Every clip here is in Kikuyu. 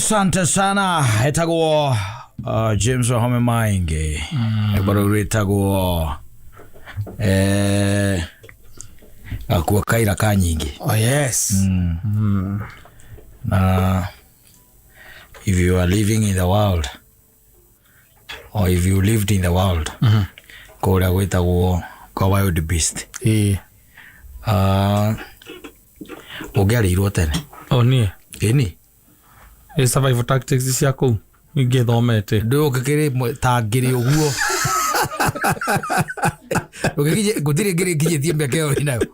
Asante sana. Etagwo James Wahome Maingi. Rwĩmbo rwĩtagwo Gakua kaira ka nyingĩ. Oh yes. Na if you are living in the world or if you lived in the world, kũrĩa gwĩtagwo kwa wild beast, ũngĩarĩirwo tene. O niĩ? Ĩni. Ĩ survival tactics cia kũu ingĩthomete. Ndũgũkĩrĩ ta ngĩrĩ ũguo. Ũgĩkinye gũtirĩ ngĩrĩ nginyĩtie mĩaka ĩyo wĩnayo.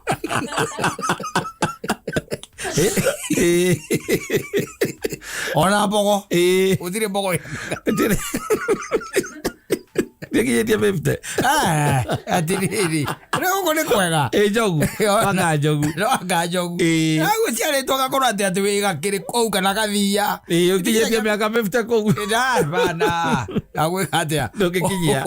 Ona mbogo. Gũtirĩ mbogo. Nĩkinyĩtie 50. Ah, atĩrĩrĩ. Rĩu gũkũ nĩ kwega. Ĩ njogu. Anga njogu. No anga njogu. Agũciarĩtwo gakorwo atĩ wĩ gakĩrĩ kũu kana gathia. Ĩ ũkinyĩtie mĩaka 50 kũu. Bana agwĩka atĩa? Ndũngĩkinyia.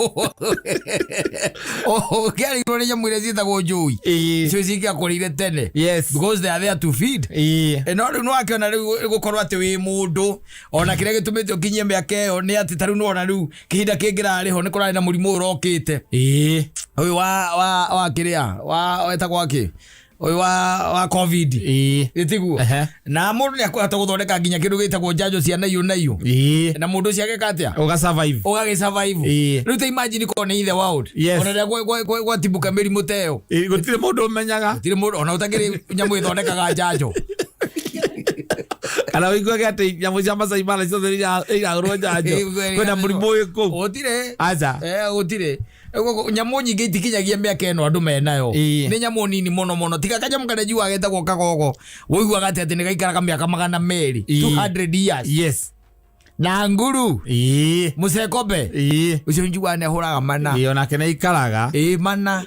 Ũngĩarĩirwo nĩ nyamũ iria ciĩtagwo njũi, icio cingĩakũrĩire tene, because they are there to feed. No rĩu nĩwakĩona rĩu gũkorwo atĩ wĩ mũndũ, ona kĩrĩa gĩtũmĩte ũkinyie mĩaka ĩyo nĩ atĩ ta rĩu nĩwona rĩu kĩhinda kĩngĩ rarĩ ho nĩ kũrarĩ na mũrimũ ũyũ ũrokĩte, ũyũ wa kĩrĩa wa wetagwo akĩ, ũyũ wa COVID. Ĩtiguo? Na mũndũ nĩ akũhota gũthondeka nginya kĩndũ gĩtagwo njanjo cia naiyũ naiyũ, na mũndũ ũcio ageka atĩa? Ũga survive. Ũgagĩ survive. Rĩu ta imagine korwo nĩ in the world, ona rĩrĩa gwatibũka mĩrimũ ta ĩyo. Ĩ, gũtirĩ mũndũ ũmenyaga. Gũtirĩ mũndũ ona ũtakĩrĩ nyamũ ĩthondekaga njanjo. Kana ũiguage atĩ nyamũ cia Masai Mara ciothe nĩ iragũrwo njanjo. Kwĩna mũrimũ wĩ kũu. Gũtirĩ. Aca. Eh, gũtirĩ. Nyamũ nyingĩ itikinyagia mĩaka ĩno andũ menayo. Nĩ nyamũ nini mũno mũno, tiga kanyamũ karĩa njugaga getagwo kagogo, ũiguaga atĩ nĩ gaikaraga mĩaka 200, 200 years. Na nguru, mũcekobe ũcio njugaga nĩ ahũraga mana. Ĩ, onake nĩ aikaraga. Ĩ, mana.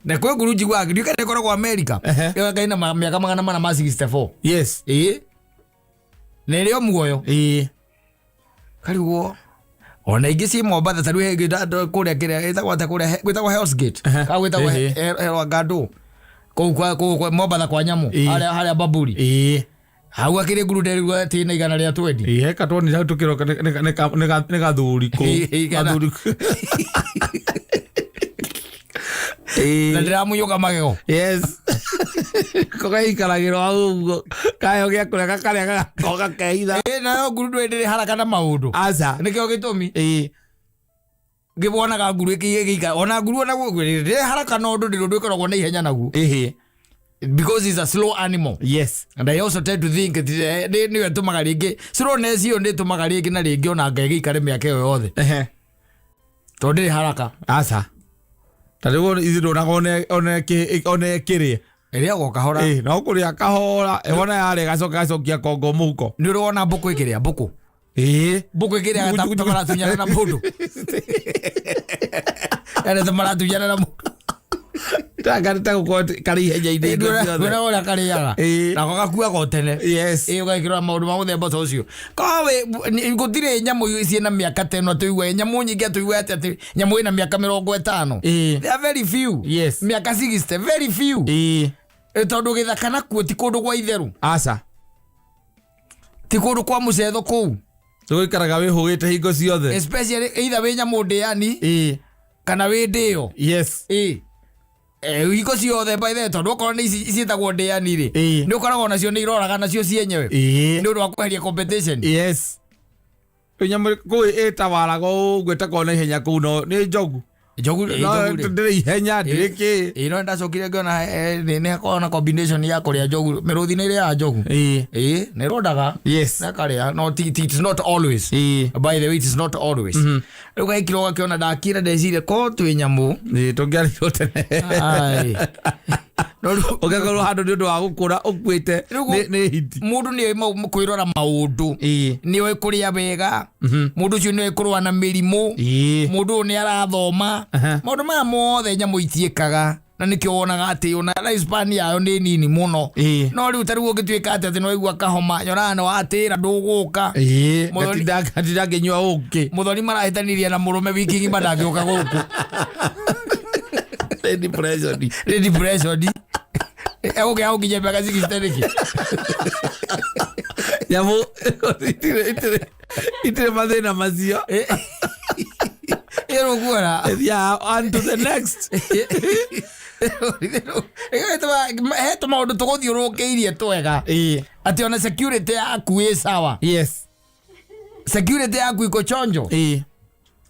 Na kwĩ nguru njiguaga ndiũĩ kana ĩkoragwo America, ĩyo ĩna mĩaka 464. Ĩ, na ĩrĩ o muoyo. Karigwo ona ingĩ ciĩ Mombatha, ta rĩu he ĩngĩ kũrĩa kĩrĩa ĩtagwo atĩa, kũrĩa gwĩtagwo Hell's Gate. Kana gwĩtagwo Herwangandũ kũu kwa Mombatha kwa nyamũ, harĩa Bamburi. Hau akĩrĩ nguru nderirwo atĩ na 120. Ĩ, he katwonire hau tũkĩroka nĩ gathuri kũu. Gathuri. Na ndĩramũiyũka magego. Yes, kogaikaragĩrwo hau ũguo, kayo gĩa kũrĩa gakarĩa, gagakorwo gakehitha. Ĩ, nayo nguru ndũĩ ndĩrĩ haraka na maũndũ. Aca. Nĩkĩo gĩtũmi ngĩbonaga nguru ĩgĩikara, ona nguru ona ndĩrĩ haraka na ũndũ, ndĩrĩ ũndũ ĩkoragwo na ihenya naguo, because it's a slow animal. And I also tend to think that nĩyo ĩtũmaga rĩngĩ slowness ĩyo nĩ ĩtũmaga rĩngĩ na rĩngĩ ona Ngai gĩikare mĩaka ĩyo yothe, tondũ ndĩrĩ haraka. Aca, ta rĩu ithuĩ ndonaga one ĩkĩrĩa. Ĩrĩagwo kahora. Ĩ, no kũrĩa kahora, wona yarĩa gacoka gacokia kongo mũhuko. Nĩ ũrĩ wona mbũkũ ĩkĩrĩa mbũkũ? Ĩ. Mbũkũ ĩkĩrĩaga ta maratunyana na mũndũ, yani ta maratunyana na mũndũ. Ta gũkorwo karĩ ihenya-inĩ hingo ciothe. Ndwĩraga ũrĩa karĩaga. Nako gakuaga o tene. Ĩ, ũgekĩrora maũndũ ma mũthemba ta ũcio kawe gũtirĩ nyamũ ciĩna mĩaka ta ĩno tũiguaga nyamũ nyingĩ tũiguaga atĩ nyamũ ĩna mĩaka 50. They are very few. Mĩaka 60, very few. Tondũ gĩthaka nakuo ti kũndũ gwa itherũ. Aca. Ti kũndũ kwa mũcetho kũu. Tũgũikaraga wĩhũgĩte hingo ciothe. Especially either wĩ nyamũ ndĩani kana wĩ ndĩo. Ĩ. Hingo ciothe, by the way, tondũ okorwo nĩ ici ciĩtagwo ndĩani rĩ, nĩ ũkoragwo nacio nĩ iroraga nacio cienyewe nĩ ũndũ wa kweheria competition. Yes, Rĩu nyamũ kũu ĩtawaraga ũguo ĩtakorwo na ihenya kũu, no nĩ njogu. Njogu, No, njogu rĩ. Ndĩrĩ ihenya, ndĩrĩ kĩ. Ĩ, no ndacokire ngĩona nĩ hakoragwo na combination ya kũrĩa njogu, mĩrũthi nĩ ĩrĩaga njogu. Ĩ, nĩ ĩrondaga. Nakarĩa, no it's not always. By the way, it is not always. Rĩu gaikira ũgakĩona ndakira ndeciria ko twĩ nyamũ. Ĩ, tũngĩarĩirwo tene. Ai. No rĩu Ũngĩkorwo handũ nĩ ũndũ wa gũkũra ũkuĩte nĩ hiti. Mũndũ nĩ oĩ kwĩrora maũndũ, nĩ oĩ kũrĩa wega, mũndũ ũcio nĩ oĩ kũrũa na mĩrimũ, mũndũ ũyũ nĩ arathoma. Maũndũ maya mothe nyamũ itiĩkaga, na nĩkĩo wonaga atĩ ona lifespan yayo nĩ nini mũno. No rĩu ta rĩu ũngĩtuĩka atĩ nĩ waigua kahoma, nyonaga nĩ watĩra ndũgũka. Ngatinda ngĩnyua ũkĩ. Mũthoni marahĩtanirie na mũrũme wiki ng'ima, ndangĩũka gũkũ. Nĩ depression. Nĩ depression. Egũkĩaga gũkinyia mĩaka 60 nĩkĩ? Nyamũ itirĩ mathĩna macio. Ĩrũguora. Yeah, on to the next. He tũmaũndũ tũgũthiũrũrũkĩirie twega. Ĩĩ. Atĩ ona security yaku ĩ sawa. Yes. Security yaku iko chonjo. Ĩĩ.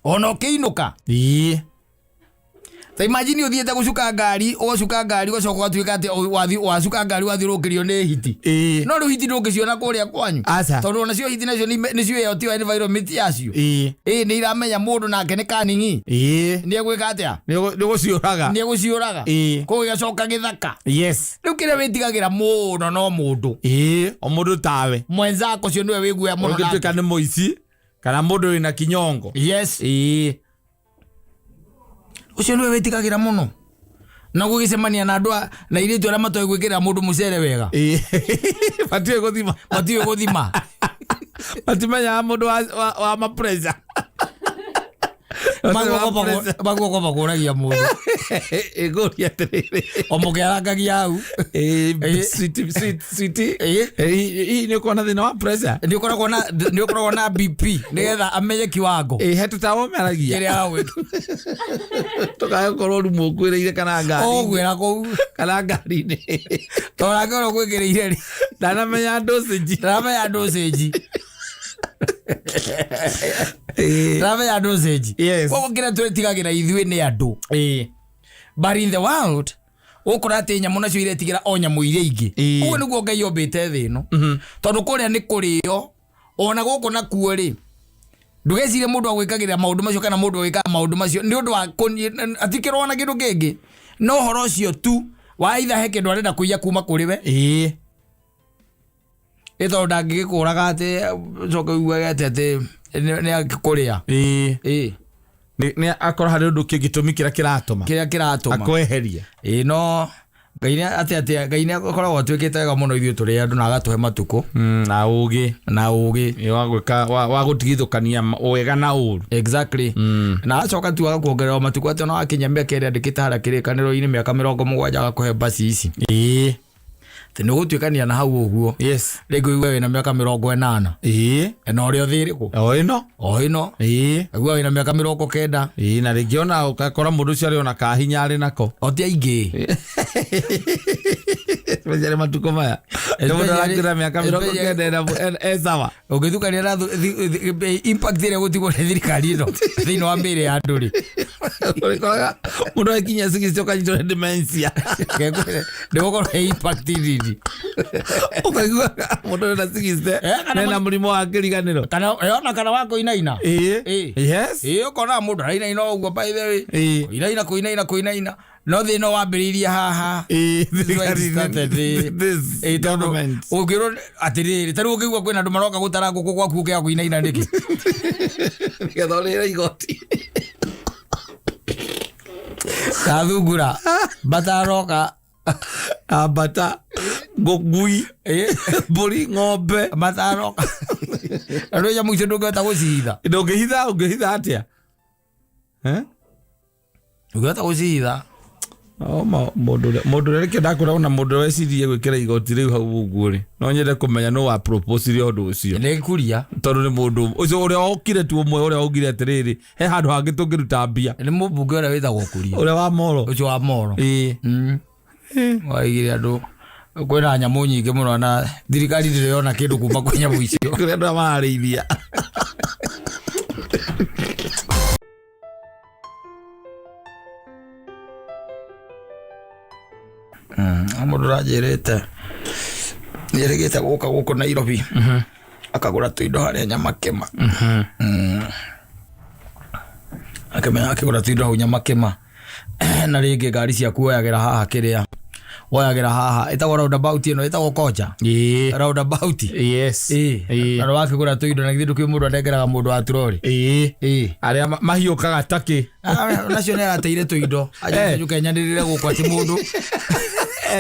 Ona ũkĩinũka. Ĩĩ. Ta imagine ũthiĩte gũcuka ngari, ũgacuka ngari ũgacoka ũgatuĩka atĩ wacuka ngari wathiũrũrũkĩrio nĩ hiti. Ĩĩ. No rĩu hiti ndũngĩciona kũrĩa kwanyu. Aca. Tondũ onacio hiti nacio nĩciũĩ ũhoti wa environment yacio. Ĩĩ. Ĩĩ nĩ iramenya mũndũ nake nĩ kaning'i. Ĩĩ. Nĩ egwĩka atĩa? Nĩ gũciũraga. Nĩ egũciũraga. Ĩĩ. Koguo igacoka gĩthaka. Yes. Rĩu kĩrĩa wĩtigagĩra mũno no mũndũ. Ĩĩ. O mũndũ tawe. Mwenzako ũcio nĩwe wĩguoya mũno nake. Ũngĩtuĩka nĩ mũici kana mũndũ wĩna kinyongo. Yes. Ĩĩ. Ũcio nĩwe wĩtigagĩra mũno. Na gũgĩcemania na andũ na airĩtu arĩa matoĩ gwĩkĩrĩra mũndũ mũcere wega. Ĩĩ. Matiũĩ gũthima. Matiũĩ gũthima. Matimenyaga mũndũ wa ma-pressure. Maguoko makũragia mũndũ. Ĩngũria atĩrĩrĩ. O mũkĩarangagia hau. Ĩĩ, sweetie, sweet, sweetie. Ĩĩ. Ĩĩ, nĩ ũkoragwo na thĩna wa pressure? Nĩ ũkoragwo na BP nĩgetha amenye kiwango. Ĩĩ, he tũtawa ũmeragia. Kĩrĩa agwĩka. Tũkae gũkorwo rumu ũkuĩrĩire kana ngari-inĩ. Ũgwĩra kũu. Kana ngari-inĩ. Tondũ nake ũrĩa ũgwĩkĩrĩire rĩ. Ndanamenya dosage. Ndanamenya dosage. Ĩĩ. Ndanamenya dosage. Yes. Koguo kĩrĩa twĩtigagĩra ithuĩ nĩ andũ. Ĩĩ. But in the world ũkora atĩ nyamũ nacio iretigĩra o nyamũ iria ingĩ. Ĩĩ. Ũguo nĩguo Ngai ombĩte thĩ ĩno. Tondũ kũrĩa nĩ kũrĩo ona gũkũ nakuo rĩ ndũgecirie mũndũ agwĩkagĩra maũndũ macio kana mũndũ agwĩkaga maũndũ macio nĩ ũndũ wa atikĩrwo na kĩndũ kĩngĩ no ũhoro ũcio tu wa either he kĩndũ arenda kũiya kuma kũrĩ we. Ĩĩ. Ĩ tondũ ndangĩgĩkũraga atĩ ũcoke ũiguage atĩ nĩ akũrĩa. Ĩĩ. Ĩĩ. Nĩ akorwo harĩ ũndũ kĩ gĩtũmi kĩrĩa kĩratũma. Kĩrĩa kĩratũma. Akweherie. Ĩĩ no Ngai nĩ atĩ Ngai nĩ akoragwo atuĩkĩte wega mũno ithuĩ tũrĩ andũ na agatũhe matukũ. Na ũgĩ. Na ũgĩ. Ĩĩ, wa gwĩka, wa gũtigithũkania wega na ũru. Exactly. Na acoka tu agakuongerera matukũ atĩ ona wakinya mĩaka ĩrĩa andĩkĩte harĩa kĩrĩkanĩro-inĩ mĩaka 70 agakũhe mbasi ici. Ĩĩ. Atĩ nĩ ũgũtuĩkania na hau ũguo. Yes. Rĩngĩ ũigue wĩna mĩaka 80. Ĩĩ. Na ũrĩa ũthĩrĩkũ. O ĩno. O ĩno. Ĩĩ. Ũigua wĩna mĩaka 90. Ĩĩ, na rĩngĩ ona ũgakora mũndũ ũcio arĩ ona kahinya arĩ nako. O ti aingĩ. Especially matukũ maya. Nĩ mũndũ arakĩra mĩaka 90 e sawa. Ũngĩtukania na impact ĩrĩa gũtigwo nĩ thirikari ĩno thĩinĩ wa mĩĩrĩ ya andũ rĩ. Ũrĩkoraga mũndũ akinya 60 ũkanyitwo nĩ dementia. Nĩ gũkorwo he impact nini. Ũkaiguaga mũndũ wĩna 60 ena mũrimũ wa kĩriganĩro. Kana ona kana wa kũinaina. Ĩĩ. Yes. Ĩĩ, ũkona mũndũ arainaina ũguo by the way. Ĩĩ. Kũinaina, kũinaina, kũinaina. No thĩna wambĩrĩirie haha. Ĩĩ, This is where it thirikari started, ĩĩ. this Ĩĩ, tondũ government. ũngĩrwo atĩrĩrĩ, ta rĩu ũngĩigua kwĩna andũ maroka gũtara ngũkũ gwaku ũkĩaga kũinaina nĩkĩ? Nĩgetha ũrĩre igoti. Na thungura mataroka. Ambata, ngũngui, mbũri, ng'ombe. Mataroka. Na rĩu nyamũ icio ndũngĩhota gũcihitha. Ndũngĩhitha, ũngĩhitha atĩa? Eh? Ndũngĩhota gũcihitha. O, mũndũ ũrĩa nĩkĩo ndakwĩra ona mũndũ ũrĩa weciririe gwĩkĩra igoti rĩu hau ũguo rĩ, no nyende kũmenya nũ wa proposire ũndũ ũcio. Nĩ kuria. Tondũ nĩ mũndũ ũcio ũrĩa okire tu ũmwe ũrĩa augire atĩrĩrĩ, he handũ hangĩ tũngĩruta mbia. Nĩ mũmbunge ũrĩa wĩtagwo Kuria. Ũrĩa wa Moro. Ũcio wa Moro. Ĩĩ. Waigire andũ kwĩna nyamũ nyingĩ mũno na thirikari ndĩrĩ yona kĩndũ kuma kwĩ nyamũ icio. Kũrĩ andũ arĩa mararĩithia. Mũndũ ũranjĩrĩte nĩerĩgĩte gũka gũkũ Nairobi akagũra tũindo harĩa Nyamakĩma. Akĩmenya akĩgũra tũindo hau Nyamakĩma na rĩngĩ ngari ciaku woyagĩra haha kĩrĩa woyagĩra haha ĩtagwo roundabout ĩno ĩtagwo Koja. Ĩĩ. Roundabout. Yes. Ĩĩ. Ĩĩ. Na wakĩgũra tũindo na githĩ ndũkĩũĩ mũndũ anengeraga mũndũ wa turori. Ĩĩ. Ĩĩ. Arĩa mahiũkaga takĩ. Nacio nĩ arateire tũindo. Anjũke nyanĩrĩre gũkũ atĩ mũndũ.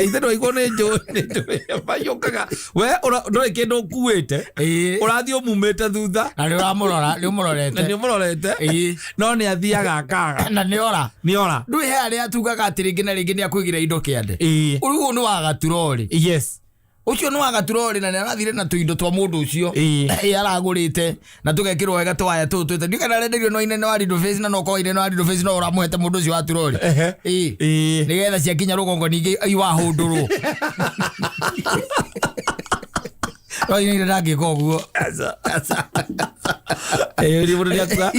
Ithe ndwaigwo nĩ njũĩ, nĩ njũĩ mahiũkaga. We ndũrĩ kĩndũ ũkuĩte. Ĩĩ. Ũrathiĩ ũmumĩte thutha. Na nĩ ũramũrora, nĩ ũmũrorete. Na nĩ ũmũrorete. Ĩĩ. No nĩ athiaga akaga. Na nĩ ora. Nĩ ora. Ndũĩ he arĩa tugaga atĩ rĩngĩ na rĩngĩ nĩ akũigĩra indo kĩande. Ĩĩ. Ũrĩu ũyũ nĩ wa gaturori. Yes. Ũcio nĩ wagaturori na nĩ arathire na tũindo twa mũndũ ũcio. Ĩĩ. Ĩ, aragũrĩte na tũgekĩrwo wega twaya tũũ twĩte ndiũ kana arenderio no inene wa Rido Face na no korwo inene wa Rido Face no ũramũhete mũndũ ũcio wa turori. Ehe. Ĩĩ. Ĩĩ. Nĩgetha ciakinya rũgongo ningĩ iwahũndũrwo. No inene ndangĩka ũguo. Ĩĩ, mũndũ nĩakuga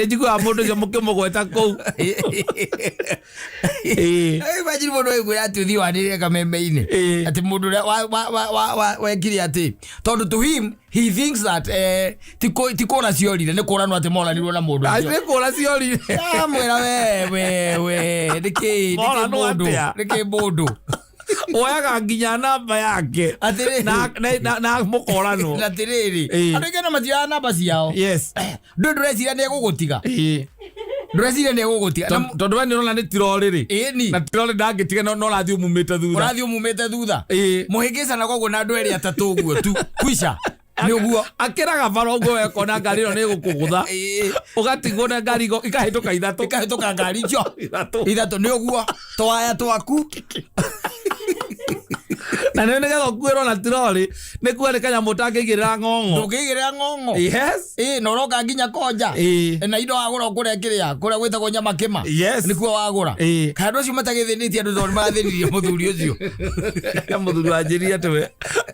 njiguaga mũndũ ũcio mũkĩmũgweta kũu. Ĩĩ. Imagine mũndũ aiguĩra atĩ ũthiĩ wanĩrĩre kameme-inĩ. Ĩĩ. Atĩ mũndũ ũrĩa wekire atĩ tondũ to him he thinks that ti kũra ciorire, nĩ kũranwo atĩ moranirwo na mũndũ ũcio. Nĩ kũra ciorire. Amwĩra we we we nĩkĩ nĩkĩ Moranwo mũndũ atĩa? nĩkĩ mũndũ Woyaga nginya namba yake. Atĩrĩrĩ. Na mũkoranwo. Na atĩrĩrĩ, Ĩĩ. andũ aingĩ ona matioyaga namba ciao. Yes. Ndũ ndũreciria nĩ egũgũtiga. Ĩĩ. Ndũreciria nĩ egũgũtiga. Na Tondũ we nĩ ũrona nĩ tirorĩ rĩ. Ĩni. Na tirorĩ ndangĩtiga no ũrathiĩ ũmumĩte thutha. Ũrathiĩ ũmumĩte thutha. Ĩĩ. Mũhĩngĩcana koguo na andũ erĩ atatũ ũguo tu kwisha nĩ ũguo. Akĩraga bara ũguo wekona ngari ĩno nĩ ĩgũkũgũtha. Ĩĩ. Ũgatigwo na ngari ikahĩtũka ithatũ. Ikahĩtũka ngari icio Ithatũ. ithatũ nĩ ũguo twaya twaku. Na nĩ nĩgetha ũkuĩrwo na tirorĩ nĩ kuga nĩ kanyamũ ũtangĩigĩrĩra ng'ong'o. Ndũngĩigĩrĩra ng'ong'o. Yes. Ĩĩ, na ũroka nginya konja. Ĩĩ. Na indo wagũra kũrĩa kĩrĩa kũrĩa gwĩtagwo nyama kĩma. Yes. Nĩkuo wagũra. Ĩĩ. Kana andũ acio matagĩthĩnĩtie andũ tondũ nĩmarathĩnirie mũthuri ũcio. Mũthuri wanjĩrire atĩ we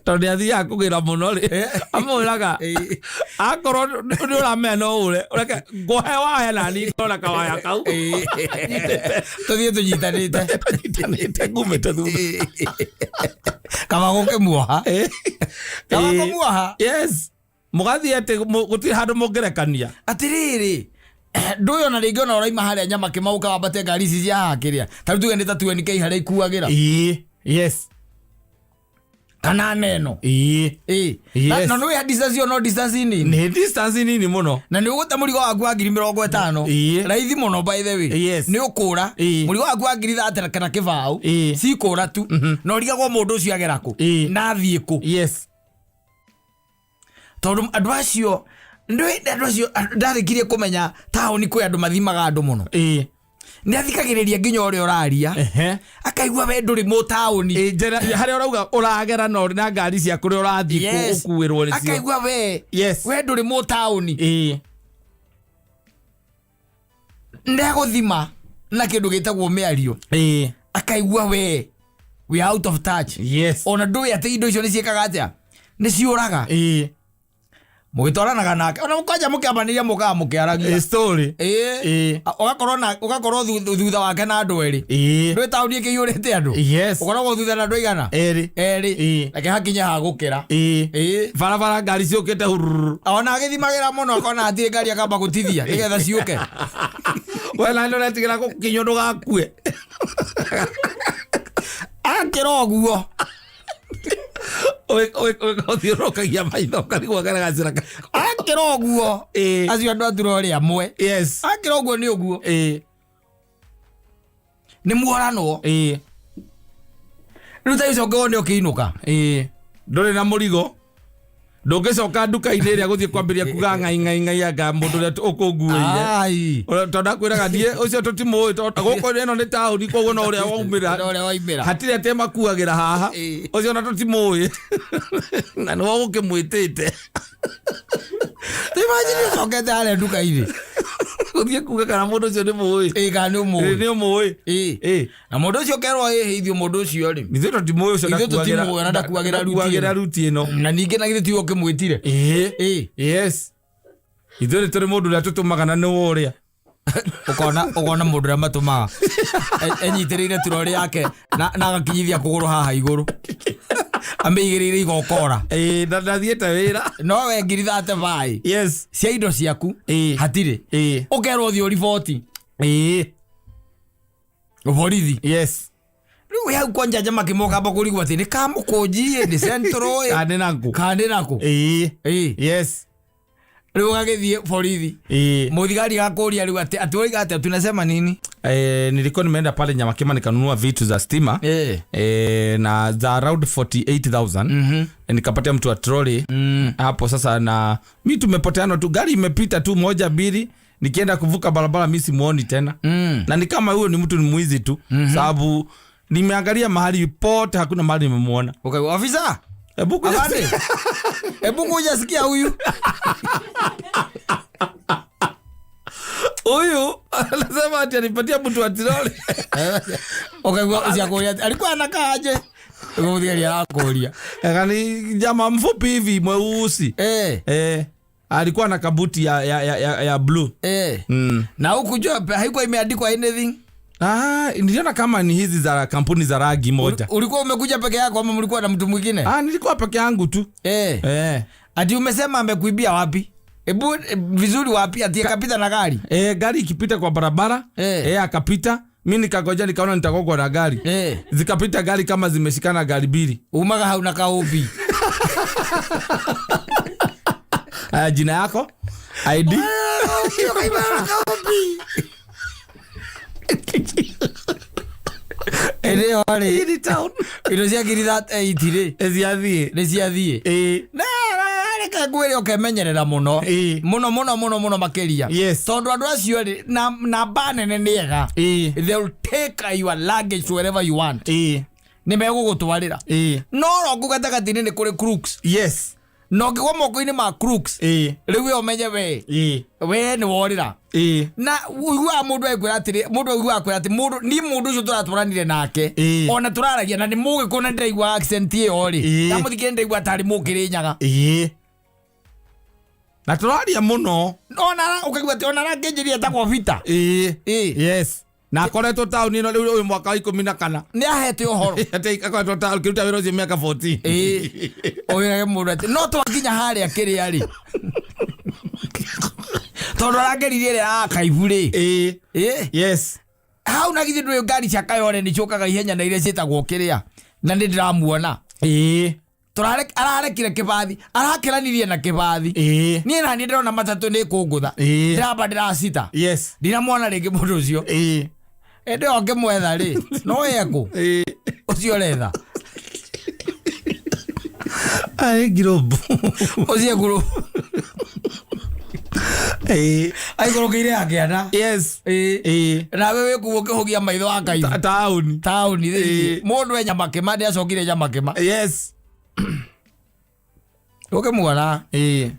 tondũ nĩ athiaga kũgĩra mũno rĩ, amwĩraga Ĩĩ. akorwo nĩ ũramenya no ũre ũreke ngũhe waya na niĩ ngona kawaya kau. Ĩĩ. Tũthiĩ tũnyitanĩte. Nyitanĩte ngumĩte thutha. Ĩĩ. Kaba gũkĩmuoha. Ĩĩ. Kaba kũmuoha. Yes. Mũgathiĩ atĩ gũtirĩ handũ mũngĩrekania. Atĩrĩrĩ, ndũĩ ona rĩngĩ ona ũraima harĩa nyama kĩma ũkawambate ngari ici cia haha kĩrĩa ta rĩu tuge nĩ ta 20K harĩa ikuagĩra. Ĩĩ. Yes. Kana neno. Ĩĩ. Ĩĩ. Yes. Na nĩ distance ĩyo no distance nini. Nĩ distance nini mũno. Na nĩ ũgũte mũrigo waku wa 50,000. Ĩĩ. Raithi mũno by the way. Yes. Nĩ ũkũra. Ĩĩ. Mũrigo waku wa ngiri thate kana kĩbaũ. Ĩĩ. Cikũra tu. Na ũrigagwo mũndũ ũcio agera kũ. Ĩĩ. Na athiĩ kũ. Yes. Tondũ andũ acio ndũĩ andũ acio ndarĩkirie kũmenya taũni kwĩ andũ mathimaga andũ mũno. Ĩĩ. Nĩ athikagĩrĩria nginya ũrĩa ũraria. Ehe. Akaigua we ndũrĩ mũtaũni. Ĩĩ, njĩra harĩa ũrauga ũragera no na ngari cia kũrĩa ũrathiĩ Yes. ũkuĩrwo nĩcio. Akaigua we. Yes. We ndũrĩ mũtaũni. Ĩĩ. Ndegũthima na kĩndũ gĩtagwo mĩario. Ĩĩ. Akaigua we we are out of touch. Yes. Ona ndũĩ atĩ indo icio nĩ ciĩkaga atĩa, nĩ ciũraga. Ĩĩ. Mũgĩtwaranaga nake ona mũkwanja mũkĩambanĩria mũkaga mũkĩaragia. Ĩĩ, story. Ĩĩ. Ĩĩ. Ũgakorwo na ũgakorwo thutha wake na andũ erĩ. Ĩĩ. Ndũĩ taũni ĩkĩiyũrĩte andũ. Yes. Ũkoragwo thutha na andũ aigana? Erĩ. Erĩ. Ĩĩ. Reke hakinye ha gũkĩra. Ĩĩ. Ĩĩ. Barabara ngari ciũkĩte hururu. Ona agĩthimagĩra mũno akona hatirĩ ngari akamba gũtithia nĩgetha ciũke. We na nĩ ũretigĩra gũkinywo ndũgakue. Akĩra ũguo. Ũthiũrũrũkagia maitho ũkarigwo karĩa gacĩra karĩkũ. Akĩra ũguo. Ĩĩ. Acio andũ a turorĩ amwe. Yes. Akĩra ũguo nĩ ũguo. Ĩĩ. Nĩ muoranwo. Ĩĩ. Rĩu ta ũcoke wone ũkĩinũka. Ĩĩ. Ndũrĩ na mũrigo. Ndũngĩcoka nduka-inĩ ĩrĩa gũthiĩ kwambĩrĩria kuga ngai ngai ngai anga mũndũ ũrĩa ũkũnguĩire. Ai. Tondũ akwĩraga thiĩ ũcio tũtimũĩ tondũ gũkũ ĩno nĩ taũni koguo no ũrĩa waumĩra. No ũrĩa waumĩra. Hatirĩ atĩ makuagĩra haha. Ĩĩ. Ũcio ona tũtimũĩ. Na nĩwe ũgũkĩmwĩtĩte. Imagine ũcokete harĩa nduka-inĩ. Gũthiĩ kuga kana mũndũ ũcio nĩ mũĩ. Ĩĩ, kana nĩ ũmũĩ. Nĩ ũmũĩ. Ĩĩ. Ĩĩ. Na mũndũ ũcio ũkerwo ĩhĩ ithuĩ mũndũ ũcio rĩ. Ithuĩ tũtimũĩ ũcio Ithuĩ tũtimũĩ ona ndakuagĩra ruti ndakuagĩra ĩno. ruti ĩno. Na ningĩ na githĩ tiwe ũkĩmwĩtire. Ĩĩ. Ĩĩ. Yes. Ithuĩ nĩ tũrĩ mũndũ ũrĩa tũtũmaga na nĩwe ũrĩa. Ũkona mũndũ ũrĩa matũmaga. Enyitĩrĩire turorĩ yake na agakinyithia kũgũrũ haha igũrũ. Amĩigĩrĩire igokora. Ĩĩ, na ndathiĩte wĩra. No we ngiri thate baĩ. Yes. Cia indo ciaku. Ĩĩ. Hatirĩ. Ĩĩ. Ũkerwo ũthiĩ ũriboti. Ĩĩ. Borithi. Yes. Rĩu wĩ hau kwanja njama kĩmũkamba kũrigwo atĩ nĩ kamũkũnji ĩ, nĩ central ĩ. Kana nĩ nakũ. Kana nĩ nakũ. Ĩĩ. Ĩĩ. Yes. Rĩu ũgagĩthiĩ borithi. Ĩĩ. Mũthigari gakũria rĩu atĩ atĩ woiga atĩa tunasema nini? Nilikuwa nimeenda pale Nyamakima nikanunua vitu za stima. Ĩĩ. Na za around 48,000. Nikapatia mtu wa trolley. Hapo sasa na mi tumepoteana tu, gari imepita tu moja mbili, nikienda kuvuka barabara mi simuoni tena. Na ni kama huyo ni mtu ni mwizi tu. Sababu Nimeangalia mahali pote, hakuna mahali nimemuona. Ukaigua ofisa Hebu kuja. Afande, hebu kuja sikia huyu. Huyu anasema ati alipatia mtu wa tiroli. Ukaigua ucio akũria alikuwa anakaa aje? Ũgũthigeria arakũria. Ni jamaa mfupi hivi mweusi. Alikuwa na kabuti ya blue. Na hukujua haikuwa imeandikwa anything? Niliona kama ni hizi za kampuni za ragi moja. Ulikuwa umekuja peke yako ama mlikuwa na mtu mwingine? Nilikuwa peke yangu tu. Ati umesema amekuibia wapi? Ebu vizuri wapi? Ati akapita na gari? Gari ikipita kwa barabara, akapita. Mimi nikagoja nikaona nitakogwa na gari. Zikapita gari kama zimeshikana gari mbili. Umaga hauna kaopi. Jina yako? ID? Ere ore. Ili town. Indo cia ngiri 38 rĩ. Ciathiĩ. Nĩ ciathiĩ. Na reke ngwĩre ũkemenyerera mũno. Mũno mũno mũno mũno makĩria. Yes. Tondũ andũ acio rĩ, namba nene nĩ ega. They will take your luggage to wherever you want. Nĩ megũgũtwarĩra. No rongo gatagatĩ-inĩ nĩ kũrĩ crooks. Yes. Na ũngĩgwa moko-inĩ ma crooks. Rĩu we ũmenye we. We nĩ worĩra. Na ũiguaga mũndũ agĩkwĩra atĩrĩ, mũndũ aiguaga akwĩra atĩ mũndũ, niĩ mũndũ ũcio tũratwaranire nake. Ona tũraragia na nĩ mũgĩkũyũ na ndĩraigua accent ĩyo rĩ. Ndamũthikĩrĩria ndĩraigua tarĩ mũkĩrĩnyaga. Na tũraria mũno. Ona ũkaigua atĩ ona arakĩnjĩria etagwo Peter. Yes. Na akoretwo taũni ĩno rĩu ũyũ mwaka wa 14. Nĩ ahete ũhoro. Atĩ akoretwo taũni akĩruta wĩra ũcio mĩaka 14. Ũyũ mũndũ atĩ no twakinya harĩa kĩrĩa rĩ. Tondũ arangeririe ĩrĩa ya Kaibu rĩ. Yes. Hau na githĩ ndũĩ ngari cia Kayole nĩ ciũkaga ihenya na iria ciĩtagwo kĩrĩa. Na nĩ ndĩramuona. Ararekire kĩbathi, arakĩranirie na kĩbathi. Niĩ na niĩ ndĩrona matatũ nĩ kũngũtha. Ndĩramba ndĩracita. Yes. Ndinamwona rĩngĩ mũndũ ũcio. Ĩndĩ o ngĩmwetha rĩ, no ekũ. Ũcio ũretha. Ai ngirobu. Ũcio nguru. Aikũrũkĩire ya kĩanda. Yes. Nawe wĩ kũu ũkĩhũgia maitho wa Kaibu. Taũni. Taũni thĩinĩ. Mũndũ e Nyamakĩma nĩacokire Nyamakĩma. Yes. Ũkĩmuona.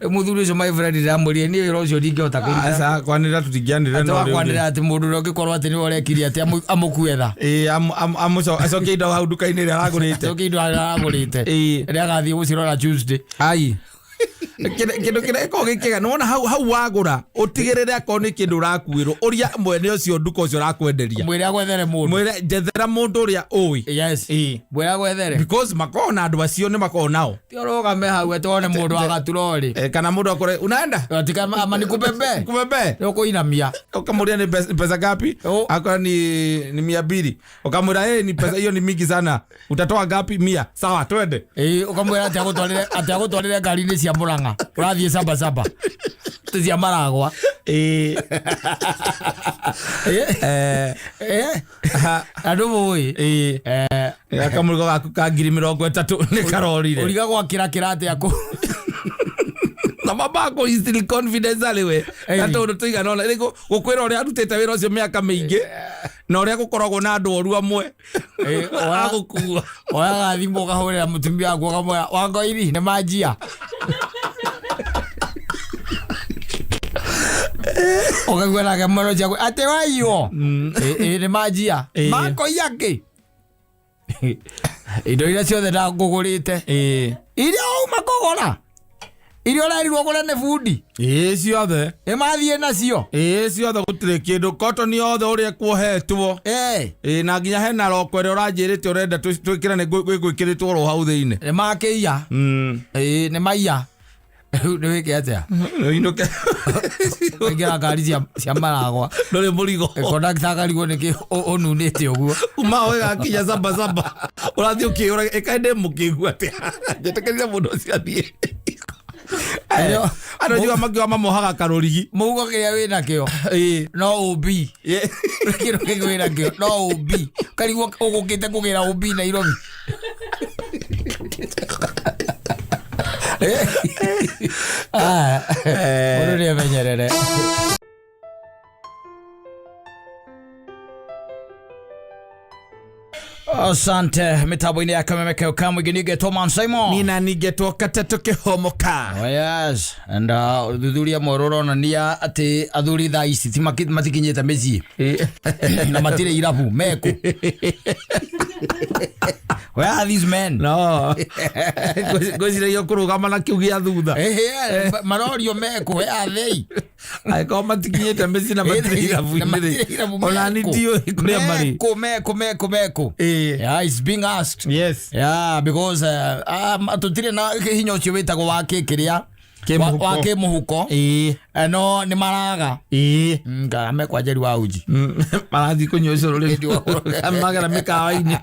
Mũthuri ũcio my friend ndĩramwĩrire niĩ wĩra ũcio ndingĩhota kũruta. Aca, kwanĩrĩra tũtingĩanĩrĩra no Atĩ rĩu rĩ. wakwanĩrĩra atĩ mũndũ ũrĩa ũngĩkorwo atĩ nĩwe ũrekire atĩ amũkue tha. Acokie indo hau nduka-inĩ ĩrĩa aragũrĩte. Acokie indo harĩa aragũrĩte. Rĩrĩa agathiĩ gũcirora Tuesday. Ai. Kĩndũ kĩrĩa gĩkoragwo gĩ kĩega, nĩwona hau wagũra, ũtigĩrĩre akorwo nĩ kĩndũ ũrakuĩrwo, ũria mwene ũcio nduka ũcio ũrakwenderia. Mwĩre agwethere mũndũ. Mwĩre njethera mũndũ ũrĩa ũĩ. Yes. Mwĩre agwethere. Because makoragwo na andũ acio nĩ makoragwo nao. Ti ũrũgame hau atĩ wone mũndũ wa gaturori. Kana mũndũ akore, unaenda? Ati kama ama nikubebe. Nikubebe. Nĩ ũkũinamia. Ukamwambia ni pesa ngapi? Akora ni 200. Ukamwambia, ni pesa hiyo ni mingi sana. Utatoa ngapi? 100. Sawa, twende. Ukamwambia ati agũtwarĩre ngari-inĩ cia Murang'a. Ũrathiĩ saba saba. Ti cia Maragwa. Andũ mũĩ. Kamũrigo gaku ka ngiri mĩrongo ĩtatũ nĩ karorire. Ũrigagwo akĩra kĩra atĩa kũ? Na mama ako instill confidence arĩ we. Na tondũ tũigana ũna, rĩu gũkwĩra ũrĩa arutĩte wĩra ũcio mĩaka mĩingĩ, na ũrĩa gũkoragwo na andũ oru amwe. Agũkua. Oyaga thimũ ũkahũrĩra mũtumia waku ũkamwĩra, Wangoiri, nĩ manjia. Ũkaigua nake mwena ũcio akwĩra, atĩ waiywo? Nĩ manjia. Makoiya kĩ? Indo iria ciothe ndakũgũrĩte. Iria wauma kũgũra? Iria ũrerirwo ũgũre nĩ bundi? Ciothe. Ĩ mathiĩ nacio? Ciothe gũtirĩ kĩndũ. Kotoni yothe ũrĩa kuohetwo. Na nginya hena roko ĩrĩa ũranjĩrĩte ũrenda twĩkĩre nĩ gwĩkĩrĩtwo oro hau thĩinĩ. Nĩ makĩiya. Nĩ maiya. Rĩu nĩ wĩke atĩa? Ũinũke. Ũkaingĩra ngari cia Maragwa. Ndũrĩ mũrigo. Kondakta akarigwo nĩkĩ ũnunĩte ũguo. Uma hau ĩgakinya saba saba. Ũrathiĩ ũkĩũraga, ĩkaĩ ndĩ mũkĩgu atĩa? Njĩtĩkĩrire mũndũ ũcio athiĩ. Andũ njiga makiuga mamohaga karũrigi. Mũhuko kĩrĩa wĩnakĩo. No ũmbi. Kĩndũ kĩngĩ wĩnakĩo, no ũmbi. Ũkarigwo ũgũkĩte kũgĩra ũmbi Nairobi. Mũndũ nĩemenyerere. Asante. Mitambo-inĩ ya Kameme Kamwingĩ ningetwo Man Simon. Nina ningetwo katatũ kĩhomoka. Oh yes. And ũthuthuria mwerũ ũronania atĩ athuri thaa ici ti matikinyĩte mĩciĩ na matirĩ irabu meku. Where are these men? No ngwĩciragia kũrũgama na kĩu gĩa thutha. Marorio meku, where are they? Angĩkorwo matikinyĩte mĩciĩ na matirĩ irabu-inĩ rĩ, ona ni ndiũĩ kũrĩa marĩ. Meku, meku, meku, meku. Yeah, it's being asked. Yes. Yeah, because tũtirĩ na hinya ũcio wĩtagwo wa kĩkĩrĩa Kĩmũhuko. wa kĩmũhuko. No nĩ maraga. Ngame kwa Njeri wa uji. Marathiĩ kũnyua ũcũrũ rĩu magera mĩkawa-inĩ.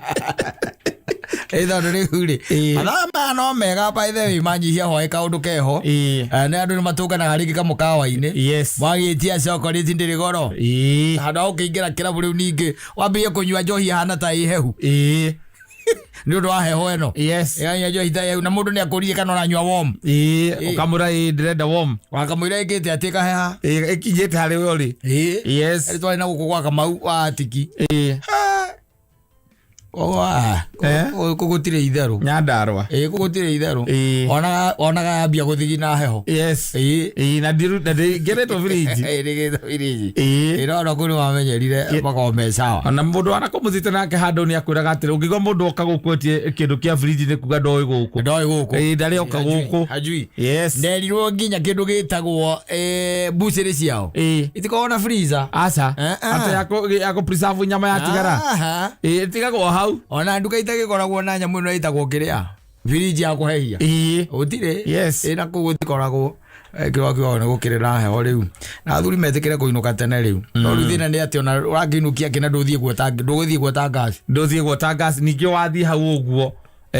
Tondũ rĩu rĩ, mathaa maya no mega by the way manyihia hwaĩ kaũndũ keho. Nĩ andũ nĩ matũnganaga rĩngĩ kamũkawa-inĩ. Yes. Mwagĩtia chocolate ndĩrĩ goro. Handũ ha gũkĩingĩra kĩrabu rĩu ningĩ wambĩrĩrie kũnyua njohi ĩhana ta ĩ hehu. Nĩ ũndũ wa heho ĩno. Yes. Ĩranyua njohi ta hehu na mũndũ nĩ akũririe kana ũranyua warm. Ũkamwĩra ĩĩ ndĩrenda warm. Wakamwĩra ĩkĩte atĩ ĩkaheha. Ĩkinyĩte harĩ we ũrĩ. Yes. Rĩ twarĩ na gũkũ gwa Kamau wa Atiki. Gũkũ gũtirĩ itherũ. Nyandarũa. Gũkũ gũtirĩ itherũ. Onaga yambia gũthigina heho. Yes. Na ndĩngeretwo firiji. Ĩrĩgĩtwo firiji. No no kũu nĩmamenyerire makorwo me sawa. Ona mũndũ wanakũmũthite nake handũ nĩ akwĩraga atĩrĩ ũngĩigua mũndũ oka gũkũ etie kĩndũ kĩa firiji nĩ kuga ndoĩ gũkũ. Ndoĩ gũkũ. Ndarĩ oka gũkũ. Hajui. Yes. Nderirwo nginya kĩndũ gĩtagwo mbucĩrĩ ciao. Itikoragwo na freezer. Aca. Atĩ ya kũ preserve nyama yatigara. Ĩtigagwo hau. Ona nduka itagĩkoragwo na nyamũ ĩno ĩtagwo kĩrĩa firiji ya kũhehia. Gũtirĩ. Yes. Na kũu gũtikoragwo. Kĩrĩa kiugaga nĩ gũkĩrĩ na heho rĩu. Na athuri metĩkĩre kũinũka tene rĩu. No rĩu thĩna nĩ atĩ ona ũrakĩinũkia kĩ na ndũgũthiĩ guota gas. Ndũthiĩ guota gas ningĩ wathiĩ hau ũguo.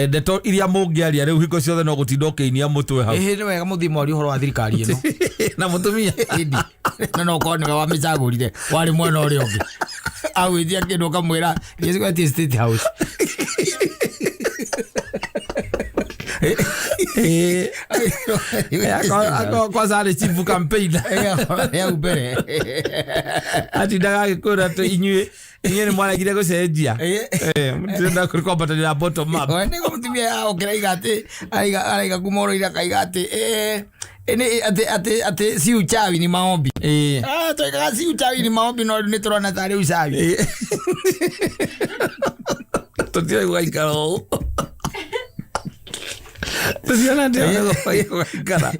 Ndeto iria mũngĩaria rĩu hingo ciothe no gũtinda ũkĩinia mũtwe hau. Ĩhĩ nĩ wega mũthiĩ mwarie ũhoro wa thirikari ĩno. Na mũtumia. Ĩndi. Na no ũkorwo nĩwe wamĩcagũrire warĩ mwena ũrĩa ũngĩ. Agwĩtia kĩndũ ũkamwĩra thiĩ cigwetie State House. Kwanza arĩ chief campaigner. Hau mbere. Atindaga agĩkwĩra atĩ inyuĩ nĩ mwaregire gũcenjia. Mũtirenda kwambatĩria bottom up. Nĩguo mũtumia okĩra aiga atĩ araiga kuma oro akaiga atĩ atĩ si uchawi ni maombi. Twaigaga si uchawi ni maombi no rĩu nĩ tũrona tarĩ uchawi. Tũtirĩ gũgaikara ũũ. Tũciana ndĩrona gũgaikara.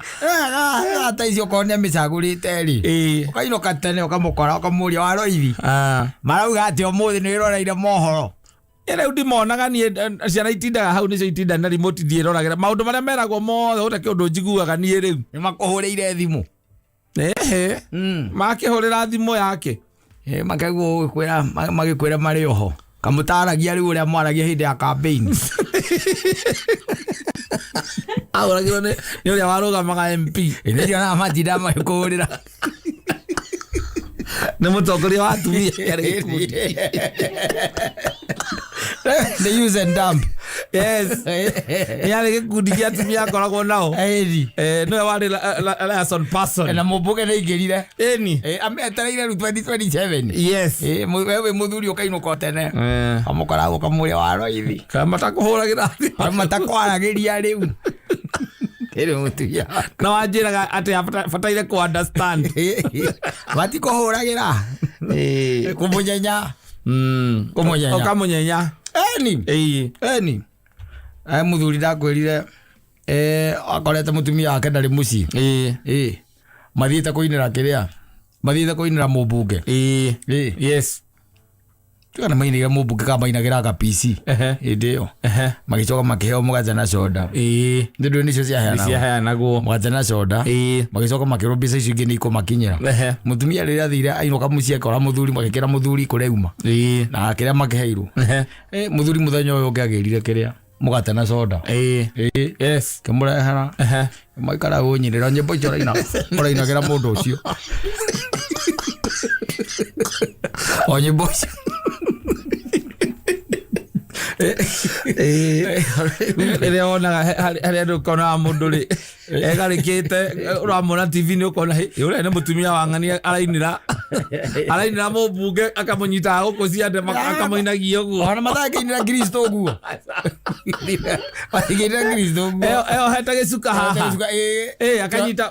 Ta icio okorwo nĩ amĩcagũrĩte rĩ. Ũkainũka tene ũkamũkora ũkamũria waroithi. Marauga atĩ ũmũthĩ nĩ wĩroreire mohoro. Rĩu ndimonaga niĩ ciana itindaga hau nĩcio itinda na remote ndiĩroragĩra maũndũ marĩa meragwo mothe gũtarĩ kĩũndũ njiguaga niĩ rĩu. Nĩ makũhũrĩire thimũ. Makĩhũrĩra thimũ yake. Makaigua gũkwĩra magĩkwĩra marĩ oho. Kamũtaragia rĩu ũrĩa mwaragia hĩndĩ ya campaign. Ahũragĩrwo nĩ ũrĩa warũgamaga MP. Nĩ ndionaga matinda magĩkũhũrĩra. Nĩ mũtongoria wa atumia kĩarĩ gĩkundi. The use and dump. Yes. Nĩ arĩ gĩkundi kĩa atumia akoragwo nao. Nĩwe warĩ liaison person. Na mũmbunge nĩ aingĩrire. Ĩni. Ametereire rĩu 2027. Yes. We wĩ mũthuri ũkainũka tene. Kamũkoragwo kamũria wa roithi. Kana matakũhũragĩra thimũ. Matakwaragĩria rĩu. Ĩrĩ mũtumia. Na wanjĩraga atĩ bataire kũ understand. Matikũhũragĩra. Kũmũnyenya. Kũmũnyenya. Ũkamũnyenya. Eni. Eni. Mũthuri ndakwĩrire akorete mũtumia wake ndarĩ mũciĩ. Mathiĩte kũinĩra kĩrĩa. Mathiĩte kũinĩra mũmbunge. Yes. Tiga nĩ mainĩire mũmbunge kana mainagĩra ka PC. Hĩndĩ ĩyo. Magĩcoka makĩheo mũgate na soda. Nĩ ndũĩ nĩcio ciaheanagwo. Ciaheanagwo. Mũgate na soda. Magĩcoka makĩrwo mbeca icio ingĩ nĩ ikũmakinyĩra. Mũtumia rĩrĩa athire ainũka mũciĩ akora mũthuri magĩkĩra mũthuri kũrĩa auma. Na kĩrĩa makĩheirwo. Mũthuri mũthenya ũyũ ũngĩ agĩrire kĩrĩa mũgate na soda. Yes. Kĩmũrehera. Maikara ũnyinĩra nyĩmbo icio ũraina ũrainagĩra mũndũ ũcio. O nyĩmbo icio. Rĩrĩa wonaga harĩ andũ ũkonaga mũndũ rĩ egarĩkĩte ũramwona TV-inĩ ũkona ũrĩa nĩ mũtumia wa ng'ania arainĩra. Arainĩra mũmbunge akamũnyitaga gũkũ ciande akamũinagia ũguo. Ona matangĩinĩra Kristo ũguo, matingĩinĩra Kristo ũguo. Eyohete gĩcuka haha. Ĩĩ.